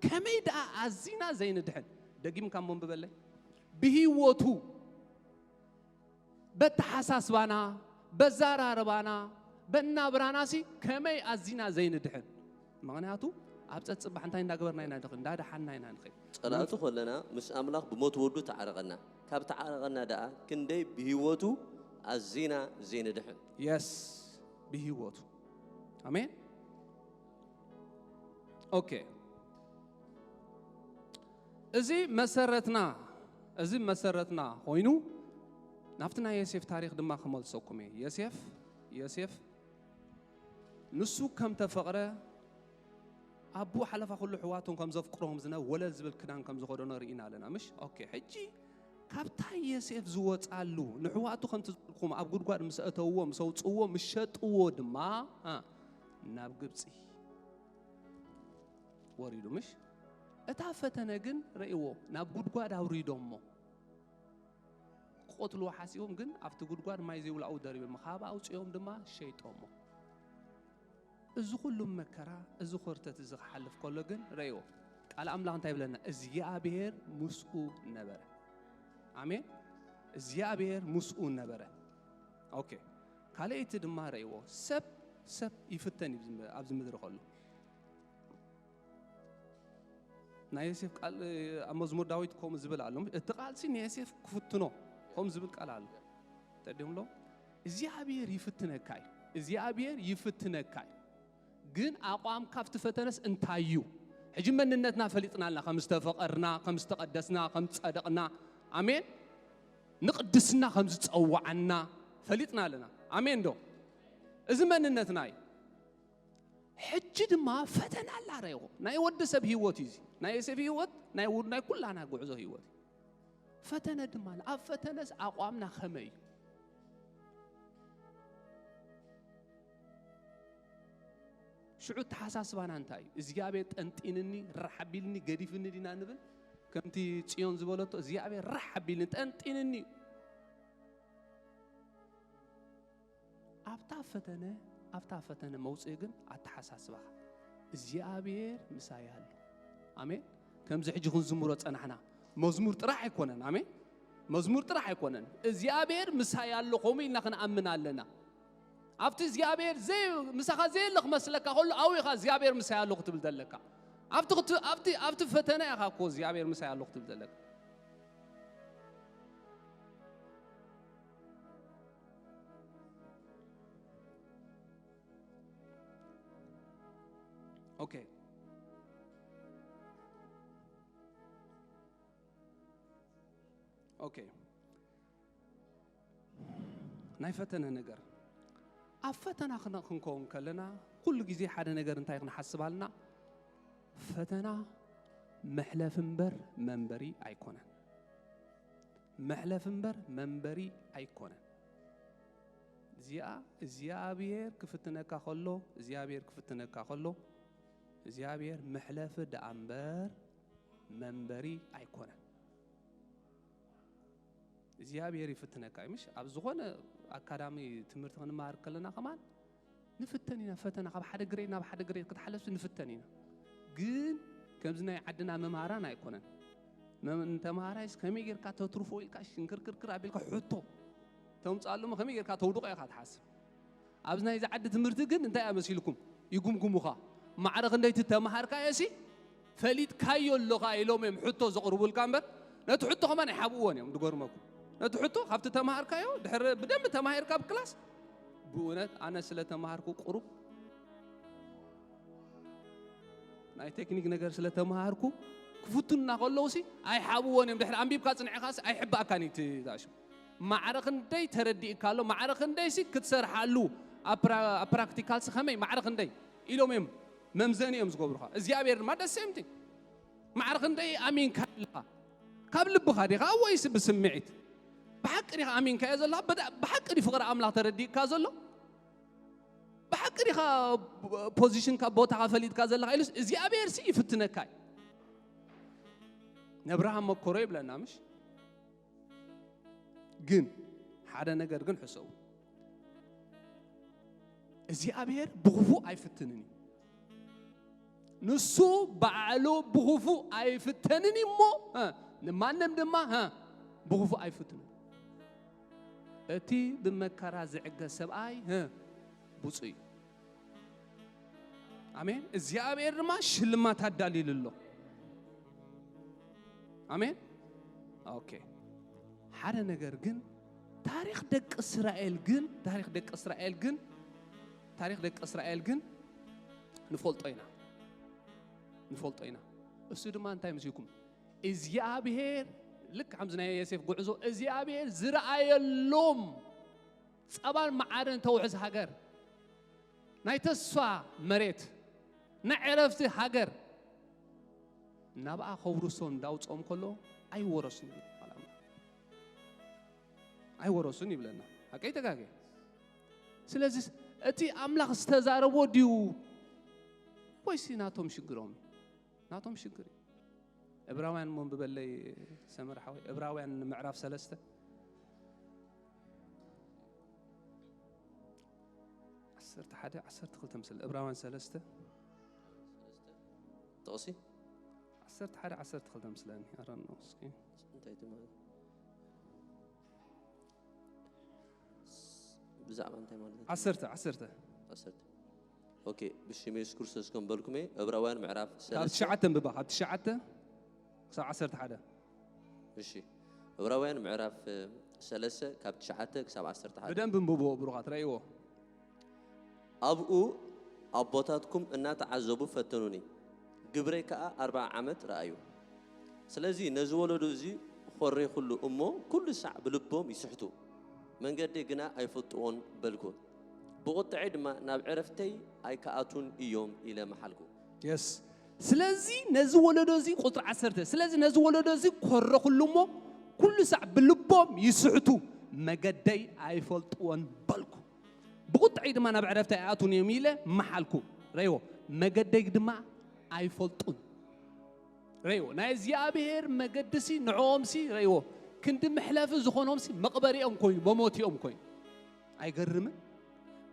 ከመይ ደኣ ኣዚና ዘይንድሕን? ደጊምካ እሞ እንብበለይ። ብህይወቱ፣ በተሓሳስባና፣ በዛራርባና፣ በናብራናሲ ከመይ ኣዚና ዘይንድሕን? ምኽንያቱ ኣብ ጸጽባሕ እንታይ እንዳገበርና ኢና ንኸይድ? እንዳደሓንና ኢና ንኸይድ። ጸላእቱ ከለና ምስ ኣምላኽ ብሞት ወዱ ተዓረቐና፣ ካብ ተዓረቐና ደኣ ክንደይ ብህይወቱ ኣዚና ዘይንድሕን። የስ፣ ብህይወቱ። ኣሜን። ኦኬ፣ እዚ መሰረትና፣ እዚ መሰረትና ኮይኑ ናብቲ ናይ ዮሴፍ ታሪኽ ድማ ክመልሰኩም እየ። ዮሴፍ፣ ዮሴፍ ንሱ ከም ተፈቕረ ኣቦኡ ሓለፋ ኩሉ ኣሕዋቶም ከም ዘፍቅሮም ዝነበ ወለል ዝብል ክዳን ከም ዝኸደኖ ርኢና ኣለና። ምሽ? ኦኬ፣ ሕጂ ካብታ ዮሴፍ ዝወጻሉ ንሕዋቱ ከምቲ ዝበልኩም ኣብ ጉድጓድ ምስ ኣተውዎ፣ ምስ ኣውጽዎ፣ ምስ ሸጥዎ ድማ፣ አ፣ ናብ ግብጺ ወሪዱ። ምሽ? እታ ፈተነ ግን ረእይዎ፣ ናብ ጉድጓድ ኣውሪዶሞ። ክቐትልዎ ሓሲቦም ግን ኣብቲ ጉድጓድ ማይ ዘይብሉ ኣብኡ ደሪቦሞ። ካብ ኣውጽኦም ድማ ሸይጦሞ። እዚ ኩሉ መከራ፣ እዚ ኮርተት እዚ ክሓልፍ ከሎ ግን ረእይዎ። ቃል ኣምላኽ እንታይ ይብለና? እግዚኣብሔር ምስኡ ነበረ። ኣሜን። እግዚኣብሔር ምስኡ ነበረ። ኦኬ። ካልኣይቲ ድማ ረእይዎ። ሰብ፣ ሰብ ይፍተን እዩ ኣብዚ ምድሪ ከሎ። ናይ ዮሴፍ ቃል፣ እ፣ ኣብ መዝሙር ዳዊት ከምኡ ዝብል ኣሎ። እቲ ቃልሲ ንዮሴፍ ክፍትኖ ከምኡ ዝብል ቃል ኣሎ። ተዲምሎ እግዚኣብሔር ይፍትነካ እዩ። እግዚኣብሔር ይፍትነካ እዩ። ግን ኣቋም ካብቲ ፈተነስ እንታይ እዩ? ሕጂ መንነትና ፈሊጥና ኣለና፣ ከም ዝተፈቐርና፣ ከም ዝተቐደስና፣ ከም ዝጸደቕና፣ ኣሜን፣ ንቅድስና ከም ዝጸዋዓና ፈሊጥና ኣለና። ኣሜን ዶ? እዚ መንነትና እዩ። ሕጂ ድማ ፈተና ኣላ ረእኹ። ናይ ወዲ ሰብ ህይወት እዩ እዚ። ናይ ዮሴፍ ህይወት፣ ናይ ውድ፣ ናይ ኩላና ጉዕዞ ህይወት እዩ። ፈተነ ድማ ኣላ። ኣብ ፈተነስ ኣቋምና ከመይ እዩ? ሽዑ ተሓሳስባና እንታይ እዩ? እግዚኣብሔር ጠንጢንኒ፣ ራሕ ኣቢልኒ፣ ገዲፍኒ ዲና ንብል? ከምቲ ጽዮን ዝበለቶ እግዚኣብሔር ራሕ ኣቢልኒ፣ ጠንጢንኒ እዩ። ኣብታ ፈተነ ኣብታ ፈተነ መውፅኢ ግን ኣተሓሳስባኻ እግዚኣብሔር ምሳይ ኣሎ። ኣሜን። ከምዚ ሕጂ ክንዝምሮ ጸናሕና፣ መዝሙር ጥራሕ ኣይኮነን። ኣሜን። መዝሙር ጥራሕ ኣይኮነን። እግዚኣብሔር ምሳይ ኣሎ ከምኡ ኢልና ክንኣምን ኣለና። ኣብቲ እግዚኣብሔር ዘይ ምሳኻ ዘየለ ክመስለካ ከሎ ኣብኡ ኢኻ እግዚኣብሔር ምሳይ ኣሎ ክትብል ዘለካ። ኣብቲ ክት- ኣብቲ ኣብቲ ፈተነ ኢኻ እኮ እግዚኣብሔር ምሳይ ኣሎ ክትብል ዘለካ። ኦኬ። ኦኬ። ናይ ፈተነ ነገር፣ ኣብ ፈተና ክነ- ክንከውን ከለና ኩሉ ግዜ ሓደ ነገር እንታይ ክንሓስብ ኣለና? ፈተና መሕለፊ እምበር መንበሪ ኣይኮነን። መሕለፊ እምበር መንበሪ ኣይኮነን። እዚኣ እግዚኣብሔር ክፍትነካ ከሎ እግዚኣብሔር ክፍትነካ ከሎ እግዚኣብሔር መሕለፊ ደኣ እምበር መንበሪ ኣይኮነን። እግዚኣብሔር ይፍትነካ እዩ። ምሽ ኣብ ዝኾነ ኣካዳሚ ትምህርቲ ክንመሃር ከለና ከማን ንፍተን ኢና። ፈተና ካብ ሓደ ግሬድ ናብ ሓደ ግሬድ ክትሓለፍሲ ንፍተን ኢና። ግን ከምዚ ናይ ዓድና መምሃራን ኣይኮነን። መም- ንተምሃራይስ ከመይ ጌርካ ተትርፎ ኢልካ ሽንክርክርክር ኣቢልካ ሕቶ ተምፅኣሉ እሞ ከመይ ጌርካ ተውድቆ ኢኻ ትሓስብ። ኣብዚ ናይዚ ዓዲ ትምህርቲ ግን እንታይ እያ መሲልኩም? ይጉምጉሙኻ። ማዕረ ክንደይ እቲ ተምሃርካዮ ሲ ፈሊጥካዮ ኣለኻ ኢሎም እዮም ሕቶ ዘቕርቡልካ እምበር ነቲ ሕቶ ከማን ኣይሓብእዎን እዮም። ዝገርመኩም ነቲ ሕቶ ካብቲ ተምሃርካዮ ድሕሪ ብደንብ ተማሂርካ ኣብ ክላስ ብእውነት ኣነ ስለ ተምሃርኩ ቁሩብ ናይ ቴክኒክ ነገር ስለ ተምሃርኩ ክፍቱና ከለውሲ ኣይሓብእዎን እዮም። ድሕሪ ኣንቢብካ ፅንዕኻሲ ኣይሕባእካን እዩ እቲ ዛሽም። ማዕረ ክንደይ ተረዲእካ ኣሎ፣ ማዕረ ክንደይሲ ክትሰርሓሉ ኣብ ፕራ- ኣብ ፕራክቲካልሲ ከመይ ማዕረ ክንደይ ኢሎም እዮም መምዘኒ እዮም ዝገብሩኻ። እግዚኣብሔር ድማ ደስ የምቲ ማዕረ ክንደይ ኣሚንካ ኣለኻ? ካብ ልብኻ ዲኻ ወይስ ብስምዒት? ብሓቂ ዲኻ ኣሚንካዮ ዘለኻ? በዳ- ብሓቂ ድዩ ፍቕሪ ኣምላኽ ተረዲእካ ዘሎ? ብሓቂ ዲኻ ፖዚሽንካ ቦታኻ ፈሊጥካ ዘለኻ ኢሉስ እግዚኣብሔር ሲ ይፍትነካ እዩ። ነብርሃም መኮሮ ይብለና ምሽ ግን ሓደ ነገር ግን ሕሰቡ እግዚኣብሔር ብኽፉእ ኣይፍትንን እዩ። ንሱ ባዕሉ ብኽፉእ ኣይፍተንን እዩ እሞ እ፣ ንማንም ድማ እ፣ ብኽፉእ ኣይፍትኑ። እቲ ብመከራ ዝዕገ ሰብኣይ እ፣ ብፁዕ እዩ። ኣሜን። እግዚኣብሔር ድማ ሽልማት ኣዳሊሉ ኣሎ። ኣሜን። ኦኬ። ሓደ ነገር ግን ታሪኽ ደቂ እስራኤል ግን ታሪኽ ደቂ እስራኤል ግን ታሪኽ ደቂ እስራኤል ግን ንፈልጦ ኢና ንፈልጦ ኢና። እሱ ድማ እንታይ መሲልኩም? እግዚኣብሔር ልክ ከምዚ ናይ ዮሴፍ ጉዕዞ እግዚኣብሔር ዝረኣየሎም ጸባን መዓርን ተውሕዝ ሃገር ናይ ተስፋ መሬት ናይ ዕረፍቲ ሃገር ናብኣ ከውርሶ እንዳውጾም ከሎ ኣይወረሱን ይብል ቃል ኣምላኽ። ኣይወረሱን ይብለና። ሓቀይ ተጋገ። ስለዚ እቲ ኣምላኽ ዝተዛረቦ ድዩ ወይሲ ናቶም ሽግሮም እዩ? ናቶም ሽግር እዩ። ዕብራውያን መንብበለይ ሰመር ሓወይ ዕብራውያን ምዕራፍ ሰለስተ ዓሰርተ ሓደ ዓሰርተ ክልተ ምስል ዕብራውያን ሰለስተ ጥቕሲ ዓሰርተ ሓደ ዓሰርተ ክልተ ምስለኒ ኣረኖ እስኪ እንታይ ትማል ብዛዕባ እንታይ ማለት እዩ? ዓሰርተ ዓሰርተ ዓሰርተ ኦኬ ብሽም የሱስ ክርስቶስ ከም በልኩም እየ ዕብራውያን ምዕራፍ ካብ ሰለስተ ትሽዓተ እንብባ ካብ ትሽዓተ ክሳብ ዓሰርተ ሓደ እሺ ዕብራውያን ምዕራፍ ሰለስተ ካብ ትሽዓተ ክሳብ ዓሰርተ ሓደ ብደንብ እንብብዎ ብሩኻት ረእይዎ ኣብኡ ኣቦታትኩም እናተዓዘቡ ፈተኑኒ፣ ግብረይ ከኣ ኣርብዓ ዓመት ረኣዩ። ስለዚ ነዚ ወለዶ እዚ ኾሬኹሉ እሞ፣ ኩሉ ሳዕ ብልቦም ይስሕቱ፣ መንገደይ ግና ኣይፈልጥዎን በልኩ። ብቑጥዐይ ድማ ናብ ዕረፍተይ ኣይክኣቱን እዮም ኢለ መሓልኩ። የስ ስለዚ ነዚ ወለዶ እዚ ቁፅሪ ዓሰርተ ስለዚ ነዚ ወለዶ እዚ ኮረኹሉ እሞ ኩሉ ሳዕ ብልቦም ይስሕቱ መገደይ ኣይፈልጥዎን በልኩ ብቁጥዐይ ድማ ናብ ዕረፍቲ ኣይኣቱን እዮም ኢለ መሓልኩ። ረይዎ፣ መገደይ ድማ ኣይፈልጡን። ረይዎ፣ ናይ እግዚኣብሔር መገድሲ ንዕኦምሲ ረይዎ፣ ክንዲ መሕለፊ ዝኾኖምሲ መቕበሪኦም ኮይኑ፣ መሞቲኦም ኮይኑ። ኣይገርምን?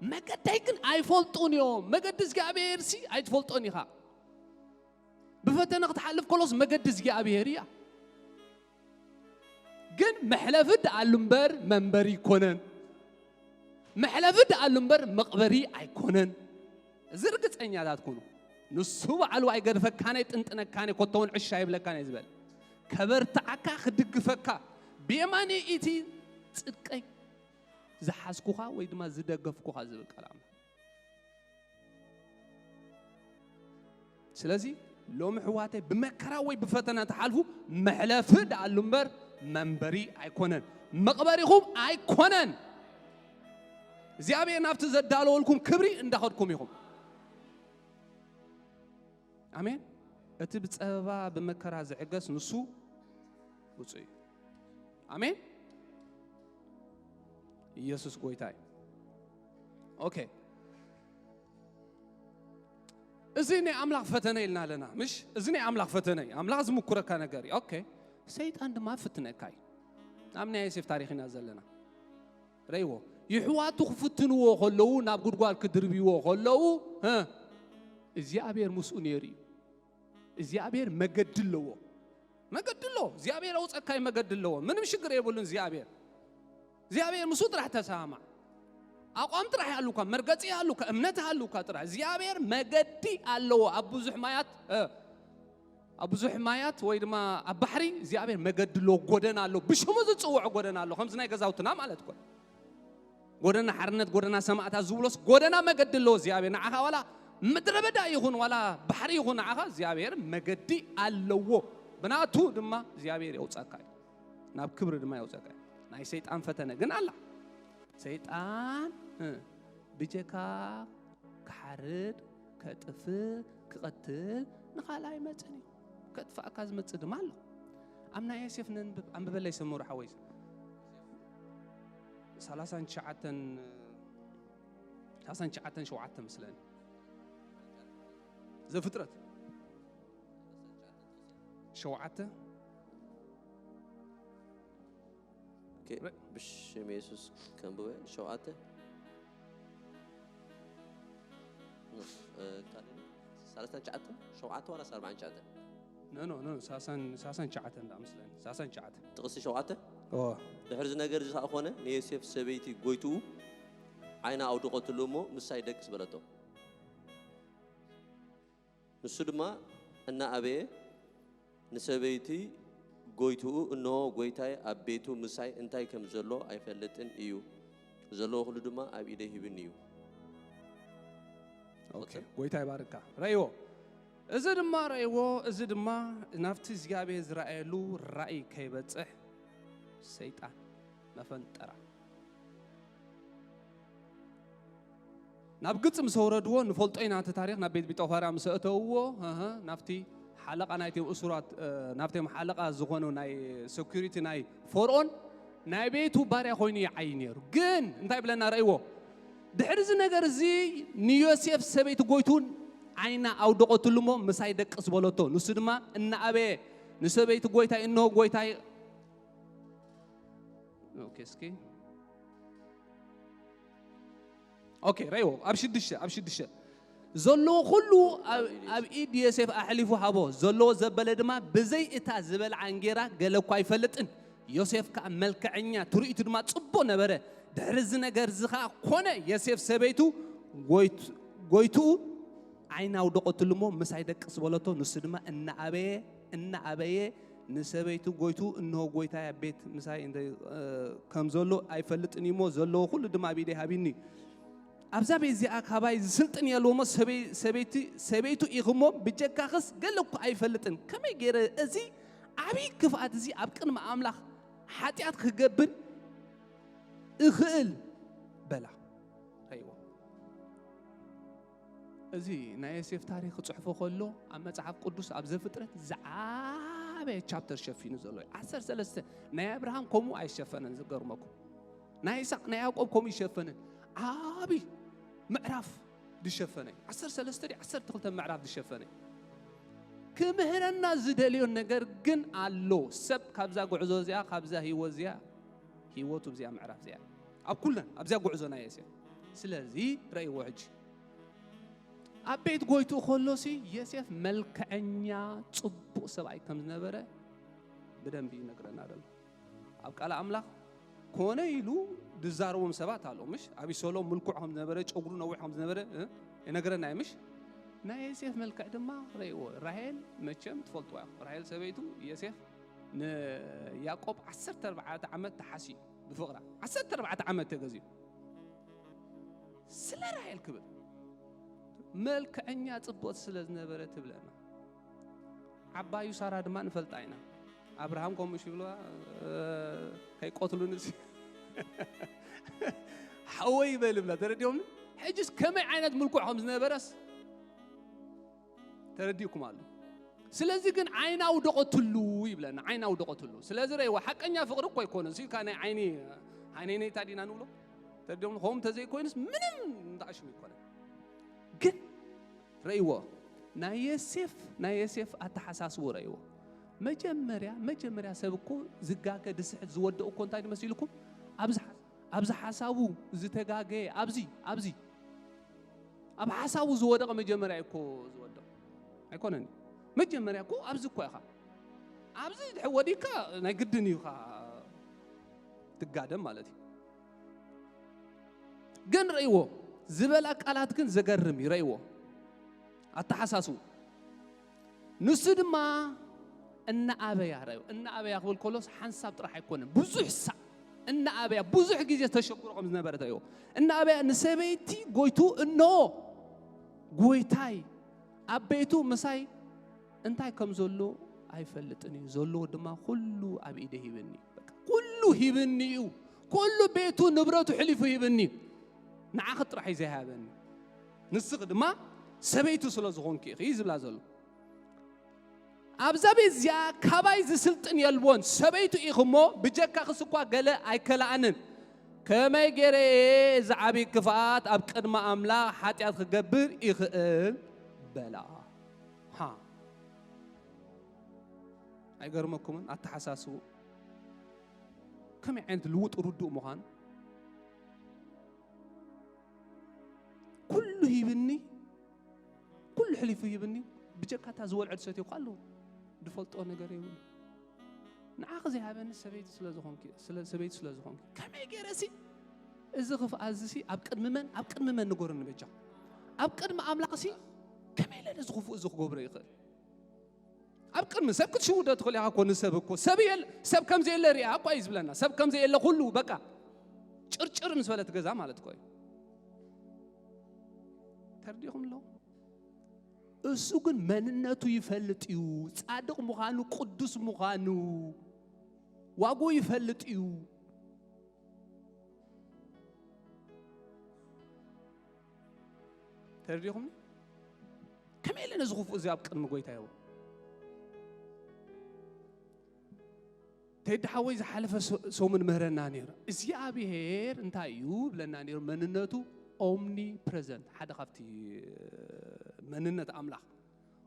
መገደይ ግን ኣይፈልጡን እዮም። መገዲ እግዚኣብሔርሲ ኣይትፈልጦን ኢኻ። ብፈተና ክትሓልፍ ከሎስ መገዲ እግዚኣብሔር እያ። ግን መሕለፊ ደኣሉ እምበር መንበሪ ኣይኮነን። መሕለፊ ደኣሉ እምበር መቕበሪ ኣይኮነን። እዚ ርግጸኛታት ኩኑ። ንሱ ባዕሉ ኣይገድፈካን፣ ኣይጥንጥነካን፣ ኮተውን ዕሻ ይብለካን እዩ ዝበል። ከበርትዓካ፣ ክድግፈካ፣ ብየማኒ እቲ ጽድቀይ ዝሓዝኩኻ ወይ ድማ ዝደገፍኩኻ ዝብል ቃል ኣምላኽ። ስለዚ ሎሚ ኣሕዋተይ ብመከራ ወይ ብፈተና ትሓልፉ፣ መሕለፊ ደኣሉ እምበር መንበሪ ኣይኮነን፣ መቕበሪኹም ኣይኮነን። እግዚኣብሔር ናብቲ ዘዳለወልኩም ክብሪ እንዳኸድኩም ኢኹም። ኣሜን። እቲ ብጸበባ ብመከራ ዝዕገስ ንሱ ውጹእ እዩ። ኣሜን። ኢየሱስ ጎይታ እዩ። ኦኬ። እዚ ናይ ኣምላኽ ፈተነ ኢልና ኣለና፣ ምሽ? እዚ ናይ ኣምላኽ ፈተነ እዩ። ኣምላኽ ዝምኩረካ ነገር እዩ። ኦኬ። ሰይጣን ድማ ፍትነካ እዩ። ኣብ ናይ ዮሴፍ ታሪኽ ኢና ዘለና። ረይዎ። ይሕዋቱ ክፍትንዎ ከለዉ፣ ናብ ጉድጓድ ክድርብይዎ ከለዉ፣ እ፣ እግዚኣብሔር ምስኡ ነይሩ እዩ። እግዚኣብሔር መገዲ ኣለዎ። መገዲ ኣለዎ። እግዚኣብሔር ኣውጸካይ መገዲ ኣለዎ። ምንም ሽግር የብሉን እግዚኣብሔር። እግዚኣብሔር ምስኡ ጥራሕ ተሰማማዕ። ኣቋም ጥራሕ ይሃሉካ፣ መርገጺ ይሃሉካ፣ እምነት ይሃሉካ ጥራሕ። እግዚኣብሔር መገዲ ኣለዎ። ኣብ ብዙሕ ማያት፣ እ፣ ኣብ ብዙሕ ማያት ወይ ድማ ኣብ ባሕሪ እግዚኣብሔር መገዲ ኣለዎ፣ ጎደና ኣሎ፣ ብሽሙ ዝጽውዖ ጎደና ኣሎ። ከምዚ ናይ ገዛውትና ማለት እኮ። ጎደና ሓርነት፣ ጎደና ሰማዕታት ዝብሎስ ጎደና መገዲ ኣለዎ እግዚኣብሔር። ንዓኻ ዋላ ምድረ በዳ ይኹን ዋላ ባሕሪ ይኹን ንዓኻ እግዚኣብሔር መገዲ ኣለዎ። ብናቱ ድማ እግዚኣብሔር የውጻካ እዩ። ናብ ክብሪ ድማ የውጻካ እዩ። ናይ ሰይጣን ፈተነ ግን ኣላ። ሰይጣን፣ እ፣ ብጀካ ክሓርድ፣ ከጥፍእ፣ ክቐትል ንኻልእ ኣይመጽን እዩ። ከጥፍኣካ ዝመጽእ ድማ ኣሎ። ኣብ ናይ ዮሴፍ ነንብብ፣ ኣንብበለይ ሰመሩ ሓወይ። ሰላሳን ትሽዓተን፣ ሰላሳን ትሽዓተን ሸውዓተ መስለኒ። ዘፍጥረት ሸውዓተ። ኦኬ፣ ብሽም የሱስ ከንብበ። ሸውዓተ። እ፣ ካልእ ሰላሳን ትሽዓተን ሸውዓተ ዋላ ኣርባዓን ትሽዓተን? ኖ፣ ኖ፣ ኖ፣ ሰላሳን፣ ሰላሳን ትሽዓተን ደኣ መስለኒ። ሰላሳን ትሽዓተን። ጥቕሲ ሸውዓተ? ኦ። ድሕሪ እዚ ነገር እዚ ኸኣ ኾነ፣ ንዮሴፍ ሰበይቲ ጐይትኡ ዓይና ኣውደቐትሉ እሞ፣ ምሳይ ደቅስ በለቶ። ንሱ ድማ እናኣበየ ንሰበይቲ ጐይትኡ፣ እንሆ፣ ጐይታይ ኣብ ቤቱ ምሳይ እንታይ ከም ዘሎ ኣይፈልጥን እዩ። ዘለዎ ኹሉ ድማ ኣብ ኢደይ ሂቡኒ እዩ። ኦኬ፣ ጐይታ ይባርካ። ረእይዎ። እዚ ድማ ረእይዎ፣ እዚ ድማ ናብቲ እግዚኣብሔር ዝረኣየሉ ራእይ ከይበጽሕ ሰይጣን መፈንጠራ። ናብ ግብጺ ምስ ኣውረድዎ ንፈልጦ ኢና እቲ ታሪኽ። ናብ ቤት ቢጦፋርያ ምስ ኣእተውዎ፣ እህ፣ ናብቲ ሓለቓ ናይቶም እሱራት፣ እ፣ ናብቶም ሓለቓ ዝኾኑ ናይ ሰኩሪቲ ናይ ፈርኦን ናይ ቤቱ ባርያ ኮይኑ ይዓዪ ነይሩ። ግን እንታይ ይብለና ረእይዎ? ድሕሪ እዚ ነገር እዚ ንዮሴፍ ሰበይቲ ጎይቱን ዓይና ኣውደቐትሉ እሞ ምሳይ ደቅስ በለቶ። ንሱ ድማ እናኣበየ ንሰበይቲ ጎይታይ እንሆ ጎይታይ። ኦኬ፣ እስኪ ኦኬ፣ ረእይዎ ኣብ ሽዱሽተ፣ ኣብ ሽዱሽተ ዘለዎ ኩሉ ኣብ፣ ኣብ ኢድ ዮሴፍ ኣሕሊፉ ሃቦ። ዘለዎ ዘበለ ድማ ብዘይ እታ ዝበልዓ እንጌራ ገለ እኳ ኣይፈልጥን። ዮሴፍ ከኣ መልክዐኛ፣ ትርኢቱ ድማ ጽቡቕ ነበረ። ድሕሪ እዚ ነገር እዚ ኸኣ ኮነ፣ ዮሴፍ ሰበይቱ ጎይት-፣ ጎይትኡ ዓይና ኣውደቐትሉ እሞ ምሳይ ደቅስ በለቶ። ንሱ ድማ እናኣበየ፣ እናኣበየ ንሰበይቱ ጎይትኡ፣ እንሆ ጎይታይ ኣብ ቤት ምሳይ እንተ፣ እ፣ ከም ዘሎ ኣይፈልጥን እዩ እሞ፣ ዘለዎ ኩሉ ድማ ኣብ ኢደይ ሃቢኒ። ኣብዛ ቤት እዚኣ ካባይ ዝስልጥን የልዎ እሞ፣ ሰበይ-፣ ሰበይቲ፣ ሰበይቱ ኢኺ እሞ፣ ብጀካኽስ ገለ እኳ ኣይፈልጥን። ከመይ ገይረ እዚ ዓብዪ ክፍኣት እዚ ኣብ ቅድሚ ኣምላኽ ሓጢኣት ክገብር እኽእል? በላ። ረእይዎ። እዚ ናይ ዮሴፍ ታሪኽ ክጽሕፎ ከሎ ኣብ መጽሓፍ ቅዱስ ኣብ ዘፍጥረት ዝዓበየ ቻፕተር ሸፊኑ ዘሎ እዩ። ዓሰርተ ሰለስተ ናይ ኣብርሃም ከምኡ ኣይሸፈነን፣ ዝገርመኩም። ናይ ይስሐቅ ናይ ያዕቆብ ከምኡ ይሸፈንን። ዓቢ ምዕራፍ ዝሸፈነ እዩ። ዓሰርተ ሰለስተ ድዩ ዓሰርተ ክልተ ምዕራፍ ዝሸፈነ እዩ። ክምህረና ዝደልዮ ነገር ግን ኣሎ። ሰብ ካብዛ ጉዕዞ እዚኣ፣ ካብዛ ህይወት እዚኣ፣ ህይወቱ ኣብዚኣ ምዕራፍ እዚኣ፣ ኣብ ኩለን ኣብዚኣ ጉዕዞ ናይ ዮሴፍ። ስለዚ ረእይዎ ሕጂ። ኣብ ቤት ጎይትኡ ከሎሲ ዮሴፍ መልክዐኛ ጽቡቕ ሰብኣይ ከም ዝነበረ ብደንቢ ይነግረና ዘሎ። ኣብ ቃል ኣምላኽ ኮነ ኢሉ ዝዛረቦም ሰባት ኣለዉ፣ ምሽ? ኣቢሰሎም ምልኩዕ ከም ዝነበረ፣ ጨጉሩ ነዊሕ ከም ዝነበረ፣ እ? ይነግረና እዩ፣ ምሽ? ናይ ዮሴፍ መልክዕ ድማ ረእይዎ። ራሄል መቸም ትፈልጥዋ ኢኹም። ራሄል ሰበይቱ ዮሴፍ ንያዕቆብ ዓሰርተ ኣርባዕተ ዓመት ተሓስዩ ብፍቕራ። ዓሰርተ ኣርባዕተ ዓመት ተገዚኡ። ስለ ራሄል ክብል መልክዐኛ ጽብቕቲ ስለ ዝነበረ ትብለና። ዓባዩ ሳራ ድማ ንፈልጣ ኢና። ኣብርሃም ከምኡ ሽብልዋ፣ እ፣ ከይቆትሉንስ ሓወይ ይበል ብላ፣ ተረዲኦምኒ? ሕጅስ ከመይ ዓይነት ምልኩዕ ከም ዝነበረስ ተረዲእኩም ኣሎ። ስለዚ ግን ዓይና ውደቐትሉ ይብለና፣ ዓይና ውደቐትሉ። ስለዚ ረእይዎ፣ ሓቀኛ ፍቕሪ እኮ ኣይኮነን። እሱ ኢልካ ናይ ዓይኒ፣ ዓይነይ ነይታ ዲና ንብሎ? ተረዲኦም፣ ከምኡ እንተዘይኮይኑስ ምንም እንዳዕሽም ኣይኮነን። ግን ረእይዎ፣ ናይ ዮሴፍ፣ ናይ ዮሴፍ ኣተሓሳስቦ ረእይዎ። መጀመርያ፣ መጀመርያ ሰብ እኮ ዝጋገ፣ ዝስሕት፣ ዝወደቕ እኮ እንታይ ድመሲልኩም? ኣብዚ ሓ-፣ ኣብዚ ሓሳቡ ዝተጋገየ፣ ኣብዚ፣ ኣብዚ፣ ኣብ ሓሳቡ ዝወደቐ መጀመርያ እኮ ዝወደቕ። ኣይኮነን። መጀመርያ እኮ ኣብዚ እኮ ኢኻ። ኣብዚ ድሕር ወዲካ ናይ ግድን እዩ ኢኻ ትጋደም ማለት እዩ። ግን ረእይዎ፣ ዝበላ ቃላት ግን ዘገርም እዩ። ረእይዎ፣ ኣተሓሳስቡ። ንሱ ድማ እናኣበያ ረእይዎ። እናኣበያ ክብል ከሎስ ሓንሳብ ጥራሕ ኣይኮነን። ብዙሕ ሳዕ እናኣበያ፣ ብዙሕ ግዜ ተሸግሮ ከም ዝነበረ ረእይዎ። እናኣበያ ንሰበይቲ ጎይቱ፣ "እንሆ ጎይታይ ኣብ ቤቱ ምሳይ እንታይ ከም ዘሎ ኣይፈልጥን እዩ። ዘለዎ ድማ ኩሉ ኣብ ኢደ ሂብኒ። በቃ ኩሉ ሂብኒ እዩ። ኩሉ ቤቱ ንብረቱ ሕሊፉ ሂብኒ እዩ። ንዓኺ ጥራሕ እዩ ዘይሃበኒ። ንስኺ ድማ ሰበይቱ ስለ ዝኾንኪ ኢኺ" እዩ ዝብላ ዘሎ። "ኣብዛ ቤት እዚኣ ካባይ ዝስልጥን የልቦን። ሰበይቱ ኢኺ እሞ ብጀካኽስ እኳ ገለ ኣይከላእንን። ከመይ ገይረ እየ እዚ ዓብዪ ክፍኣት ኣብ ቅድሚ ኣምላኽ ሓጢኣት ክገብር ይኽእል?" በላ። ሃ። ኣይገርመኩምን? ኣተሓሳስቡ ከመይ ዓይነት ልውጥ ርዱእ ምዃኑ። ኩሉ ሂብኒ፣ ኩሉ ሕሊፉ ሂብኒ፣ ብጀካ እታ ዝወልዖ ዝሰትዮ እኮ ኣለዎ። ዝፈልጦ ነገር የብሉ። ንዓኺ ዘይሃበኒ ሰበይቲ ስለ ዝኾንኪ፣ ስለ፣ ሰበይቲ ስለ ዝኾንኪ፣ ከመይ ገይረ ሲ እዚ ክፍኣት እዚ ሲ ኣብ ቅድሚ መን፣ ኣብ ቅድሚ መን ንገሩኒ በጃ። ኣብ ቅድሚ ኣምላኽ ሲ ከመይ ኢለ ነዚ ክፉእ እዚ ክገብሮ ይኽእል? ኣብ ቅድሚ ሰብ ክትሽውዶ ትኽእል ኢኻ እኮ። ንሰብ እኮ ሰብ የለ፣ ሰብ ከም ዘየለ ሪኣ እኮ እዩ ዝብለና። ሰብ ከም ዘየለ ኩሉ በቃ ጭርጭር ምስ በለት ገዛ ማለት እኮ እዩ። ተርዲኹም ኣሎ። እሱ ግን መንነቱ ይፈልጥ እዩ። ጻድቕ ምዃኑ፣ ቅዱስ ምዃኑ፣ ዋግኡ ይፈልጥ እዩ። ተረዲኹምኒ? ከመይ ኢለ ነዚ ክፉእ እዚ ኣብ ቅድሚ ጎይታ የው? ቴዲ ሓወይ ዝሓለፈ ሰ-፣ ሰሙን ምህረና ነይሩ። እግዚኣብሔር እንታይ እዩ ብለና ነይሩ? መንነቱ ኦምኒ ፕረዘንት፣ ሓደ ካብቲ መንነት ኣምላኽ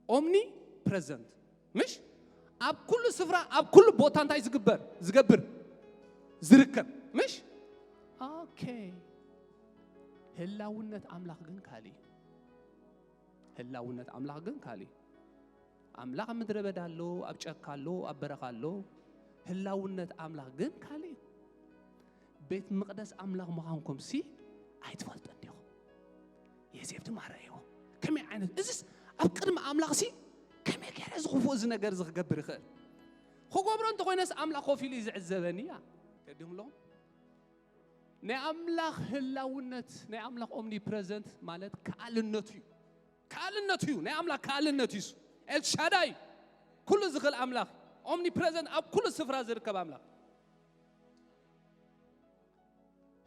ኦምኒ ፕረዘንት፣ ምሽ? ኣብ ኩሉ ስፍራ፣ ኣብ ኩሉ ቦታ እንታይ ዝግበር? ዝገብር፣ ዝርከብ፣ ምሽ? ኦኬ። ህላውነት ኣምላኽ ግን ካልእ እዩ። ህላውነት ኣምላኽ ግን ካልእ እዩ። ኣምላኽ ኣብ ምድረ በዳ ኣሎ፣ ኣብ ጫካ ኣሎ፣ ኣብ በረኻ ኣሎ። ህላውነት ኣምላኽ ግን ካልእ እዩ። ቤት መቕደስ ኣምላኽ ምዃንኩም ሲ ኣይትፈልጡን ዲኹም? ዮሴፍ ድማ ረእይዎ። ከመይ ዓይነት፣ እዚስ ኣብ ቅድሚ ኣምላኽ ሲ ከመይ ገይረ እዚ ክፉእ እዚ ነገር እዚ ክገብር ይኽእል? ክገብሮ እንተኾይነስ ኣምላኽ ኮፍ ኢሉ እዩ ዝዕዘበኒ እያ። ገዲኹም ኣለኹም? ናይ ኣምላኽ ህላውነት፣ ናይ ኣምላኽ ኦምኒፕረዘንት ማለት ከኣልነቱ እዩ። ከኣልነቱ እዩ። ናይ ኣምላኽ ከኣልነቱ እዩ። እሱ ኤልሻዳይ፣ ኩሉ ዝኽእል ኣምላኽ፣ ኦምኒፕረዘንት፣ ኣብ ኩሉ ስፍራ ዝርከብ ኣምላኽ።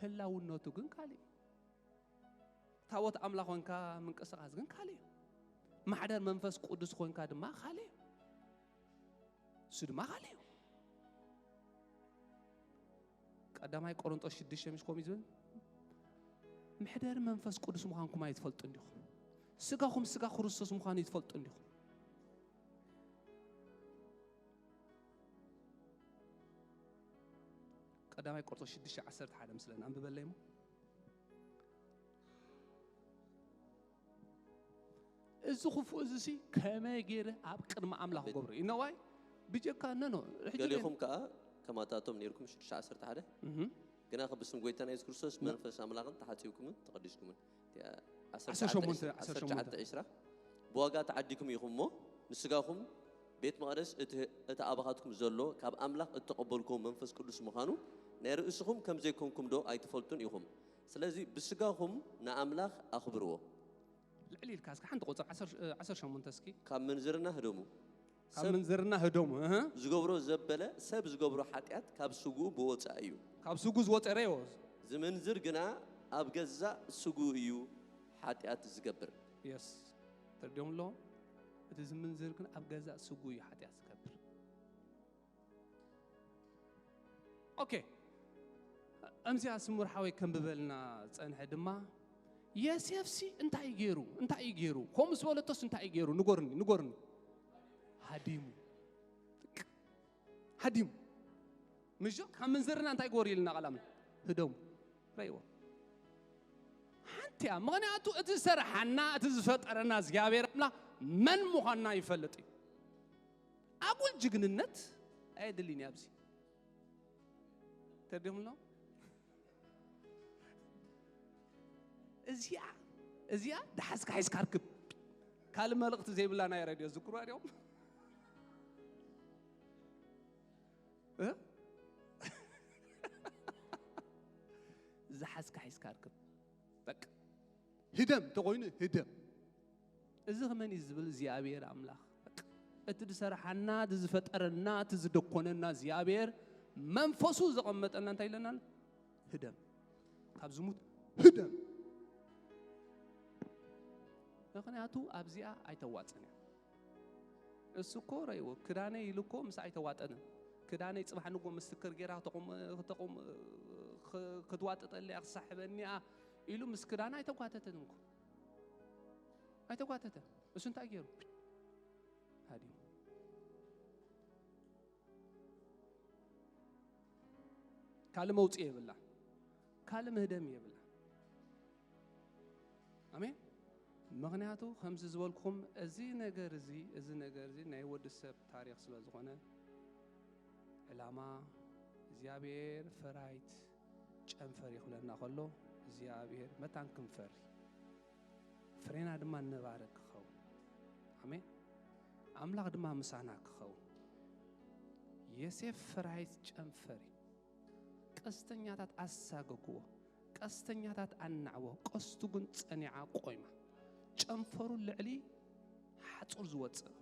ህላውነቱ ግን ካልእ እዩ። ታቦት ኣምላኽ ኮንካ ምንቅስቓስ ግን ካልእ እዩ። ማሕደር መንፈስ ቅዱስ ኮንካ ድማ ካልእ እዩ። እሱ ድማ ካልእ እዩ። ቀዳማይ ቆሮንጦስ ሽዱሽተ ምሽ ኮም እዩ ዝብል? መሕደሪ መንፈስ ቅዱስ ምዃንኩም ኣይትፈልጡ እንዲኹም? ስጋኹም ስጋ ክርስቶስ ምዃኑ ኣይትፈልጡ እንዲኹም? ቀዳማይ ቆርንቶስ ሽዱሽተ ዓሰርተ ሓደ ምስለን ኣንብበለይ እሞ። እዚ ክፉእ እዚ ሲ ከመይ ገይረ ኣብ ቅድሚ ኣምላኽ ገብሮ? You know why? ብጀካ፣ no, no፣ ሕጂ ገሊኹም ከኣ ከማታቶም ነይርኩም፣ ሽዱሽተ ዓሰርተ ሓደ። እህ። ግና ብስም ጎይታና የሱስ ክርስቶስ ነ- መንፈስ ኣምላኽን ተሓጺብኩምን ተቐዲስኩምን። እቲኣ ዓሰርተ ሸሞንተ፣ ዓሰርተ ሸሞንተ። ዓሰርተ ሸሞንተ፣ ዓሰርተ ሸሞንተ። ብዋጋ ተዓዲኩም ኢኹም እሞ፣ ንስጋኹም ቤት መቕደስ እቲ፣ እቲ ኣባኻትኩም ዘሎ ካብ ኣምላኽ እተቐበልኩዎ መንፈስ ቅዱስ ምዃኑ ናይ ርእስኹም ከም ዘይኮንኩም ዶ ኣይትፈልጡን ኢኹም? ስለዚ ብስጋኹም ንኣምላኽ ኣኽብርዎ። ልዕል ኢልካ እስኪ ሓንቲ ቁጽሪ ዓሰርተ፣ ዓሰርተ ሸሞንተ እስኪ። ካብ ምንዝርና ህደሙ። ካብ ሰብ ምንዝርና ህደሙ፣ እህ። ዝገብሮ ዘበለ፣ ሰብ ዝገብሮ ሓጢኣት ካብ ስግኡ ብወጻኢ እዩ። ካብ ስጉ ዝወጸ ረዮ። ዝምንዝር ግና ኣብ ገዛእ ስግኡ እዩ ሓጢኣት ዝገብር። የስ። ተርዲኦም ኣለዎም። እቲ ዝምንዝር ግን ኣብ ገዛእ ስጉ እዩ ሓጢኣት ዝገብር። ኦኬ። እምዚኣ ስሙር ሓወይ ከንብበልና ጸንሐ ድማ፣ የሴፍሲ እንታይ ገይሩ? እንታይ እዩ ገይሩ? ከምኡ ዝበለቶስ እንታይ እዩ ገይሩ? ንገሩኒ፣ ንገሩኒ። ሃዲሙ። ሃዲሙ። ምሽ ካብ ምንዝርና እንታይ ገበሩ ኢልና ቃል ኣምላኽ? ህደሙ። ረእይዎ። ሓንቲ እያ። ምኽንያቱ እቲ ዝሰርሓና፣ እቲ ዝፈጠረና እግዚኣብሔር ኣምላኽ መን ምዃንና ይፈልጥ እዩ። ኣጉል ጅግንነት ኣየድልን እዩ ኣብዚ። ተርዲኹም ኣሎ? እዚኣ፣ እዚኣ ደሓዝካ ሒዝካ ርክብ። ካልእ መልእኽቲ ዘይብላ ናይ ሬድዮ ዝክሩ እዮም። እ? ዝሓዝካ ሒዝካ ርክብ። በቃ። ህደም ተኾይኑ ህደም። እዚ ኸመን እዩ ዝብል እግዚኣብሔር ኣምላኽ። በቃ። እቲ ዝሰርሓና፣ እቲ ዝፈጠረና፣ እቲ ዝደኮነና እግዚኣብሔር መንፈሱ ዘቐመጠና እንታይ ኢለና ኣሎ? ህደም። ካብ ዝሙት ህደም። ምኽንያቱ ኣብዚኣ ኣይተዋጽን እያ። እሱ እኮ ረእይዎ፣ ክዳነይ ኢሉ እኮ ምስ ኣይተዋጠንን። ክዳነይ ጽባሕ ንጎ ምስክር ጌራ ክተቑም-፣ ክተቑም-፣ ክ-፣ ክትዋጥጠለይ እያ፣ ክሳሕበኒ እያ ኢሉ ምስ ክዳና ኣይተጓተተን እኮ። ኣይተጓተተን። እሱ እንታይ ገይሩ? ሃዲሙ። ካልእ መውጽኢ የብላ። ካልእ ምህደም የብላ። ኣሜን። ምኽንያቱ ከምዚ ዝበልኩኹም፣ እዚ ነገር እዚ፣ እዚ ነገር እዚ ናይ ወዲ ሰብ ታሪኽ ስለ ዝኾነ፣ ዕላማ እግዚኣብሔር ፈራይት ጨንፈር ይኽለና ከሎ፣ እግዚኣብሔር መታን ክንፈሪ፣ ፍሬና ድማ ነባሪ ክኸውን። ኣሜን። ኣምላኽ ድማ ምሳና ክኸውን። የሴፍ ፈራይት ጨንፈር እዩ። ቀስተኛታት ኣሳገግዎ፣ ቀስተኛታት ኣናዕዎ፣ ቀስቱ ግን ጸኒዓ ቆይማ። ጨንፈሩ ልዕሊ ሓጹር ዝወጽእ።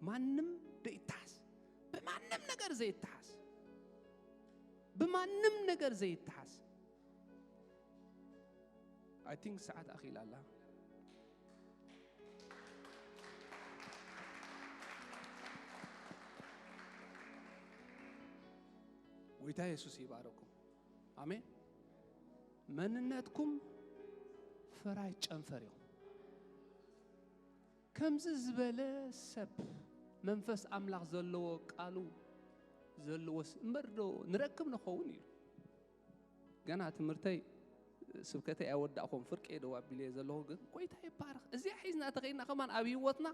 ማንም ደይተሓስ፣ ብማንም ነገር ዘይተሓስ፣ ብማንም ነገር ዘይተሓስ። I think ሰዓት ኣኺላ ኣላ። ጎይታ የሱስ ይባረኩም። ኣሜን። መንነትኩም ፈራይ ጨንፈር ኢኹም። ከምዚ ዝበለ ሰብ መንፈስ ኣምላኽ ዘለዎ ቃሉ ዘለዎስ እምበር ዶ ንረክብ ንኸውን ኢሉ። ገና ትምህርተይ ስብከተይ ኣይወዳእኹም ፍርቂ ደው ኣቢለ ዘለኹ ግን ጎይታ ይባረኽ። እዚኣ ሒዝና ተኸይና ከማን ኣብ ህይወትና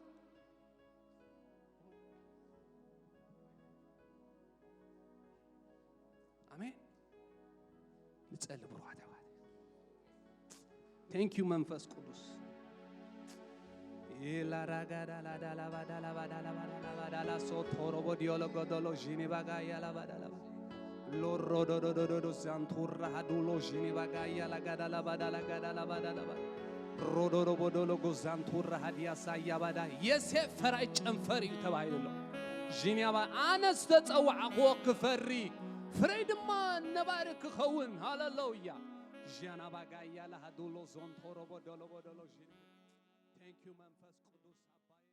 ኣሜን። ንጸሊ ብሩኻት ኣሕዋት። Thank you መንፈስ ቅዱስ። ኢላራጋዳላዳላባዳላባዳላባዳላባዳላ ሶቶሮቦ ዲዮሎ ጎዶሎ ዢኒባጋ ያላባዳላባ ሎሮዶዶዶዶዶ ዛንቱራ ሃዱሎ ዢኒባጋ ያላጋዳላባዳላጋዳላባዳላባ ሮዶሮቦዶሎ ጎዛንቱራ ሃዲያ ሳያባዳ የሴፍ ፈራይ ጨንፈር እዩ ተባሂሉ ኣሎ። ዢኒያባ ኣነ ዝተጸዋዕኽዎ ክፈሪ ፍረይ ድማ ነባሪ ክኸውን። ሃሌሉያ። ዣናባጋ ያላ ሃዱሎ ዞንቶሮቦ ዶሎቦ ዶሎ ዢኒ Thank you መንፈስ ቅዱስ ኣባይ።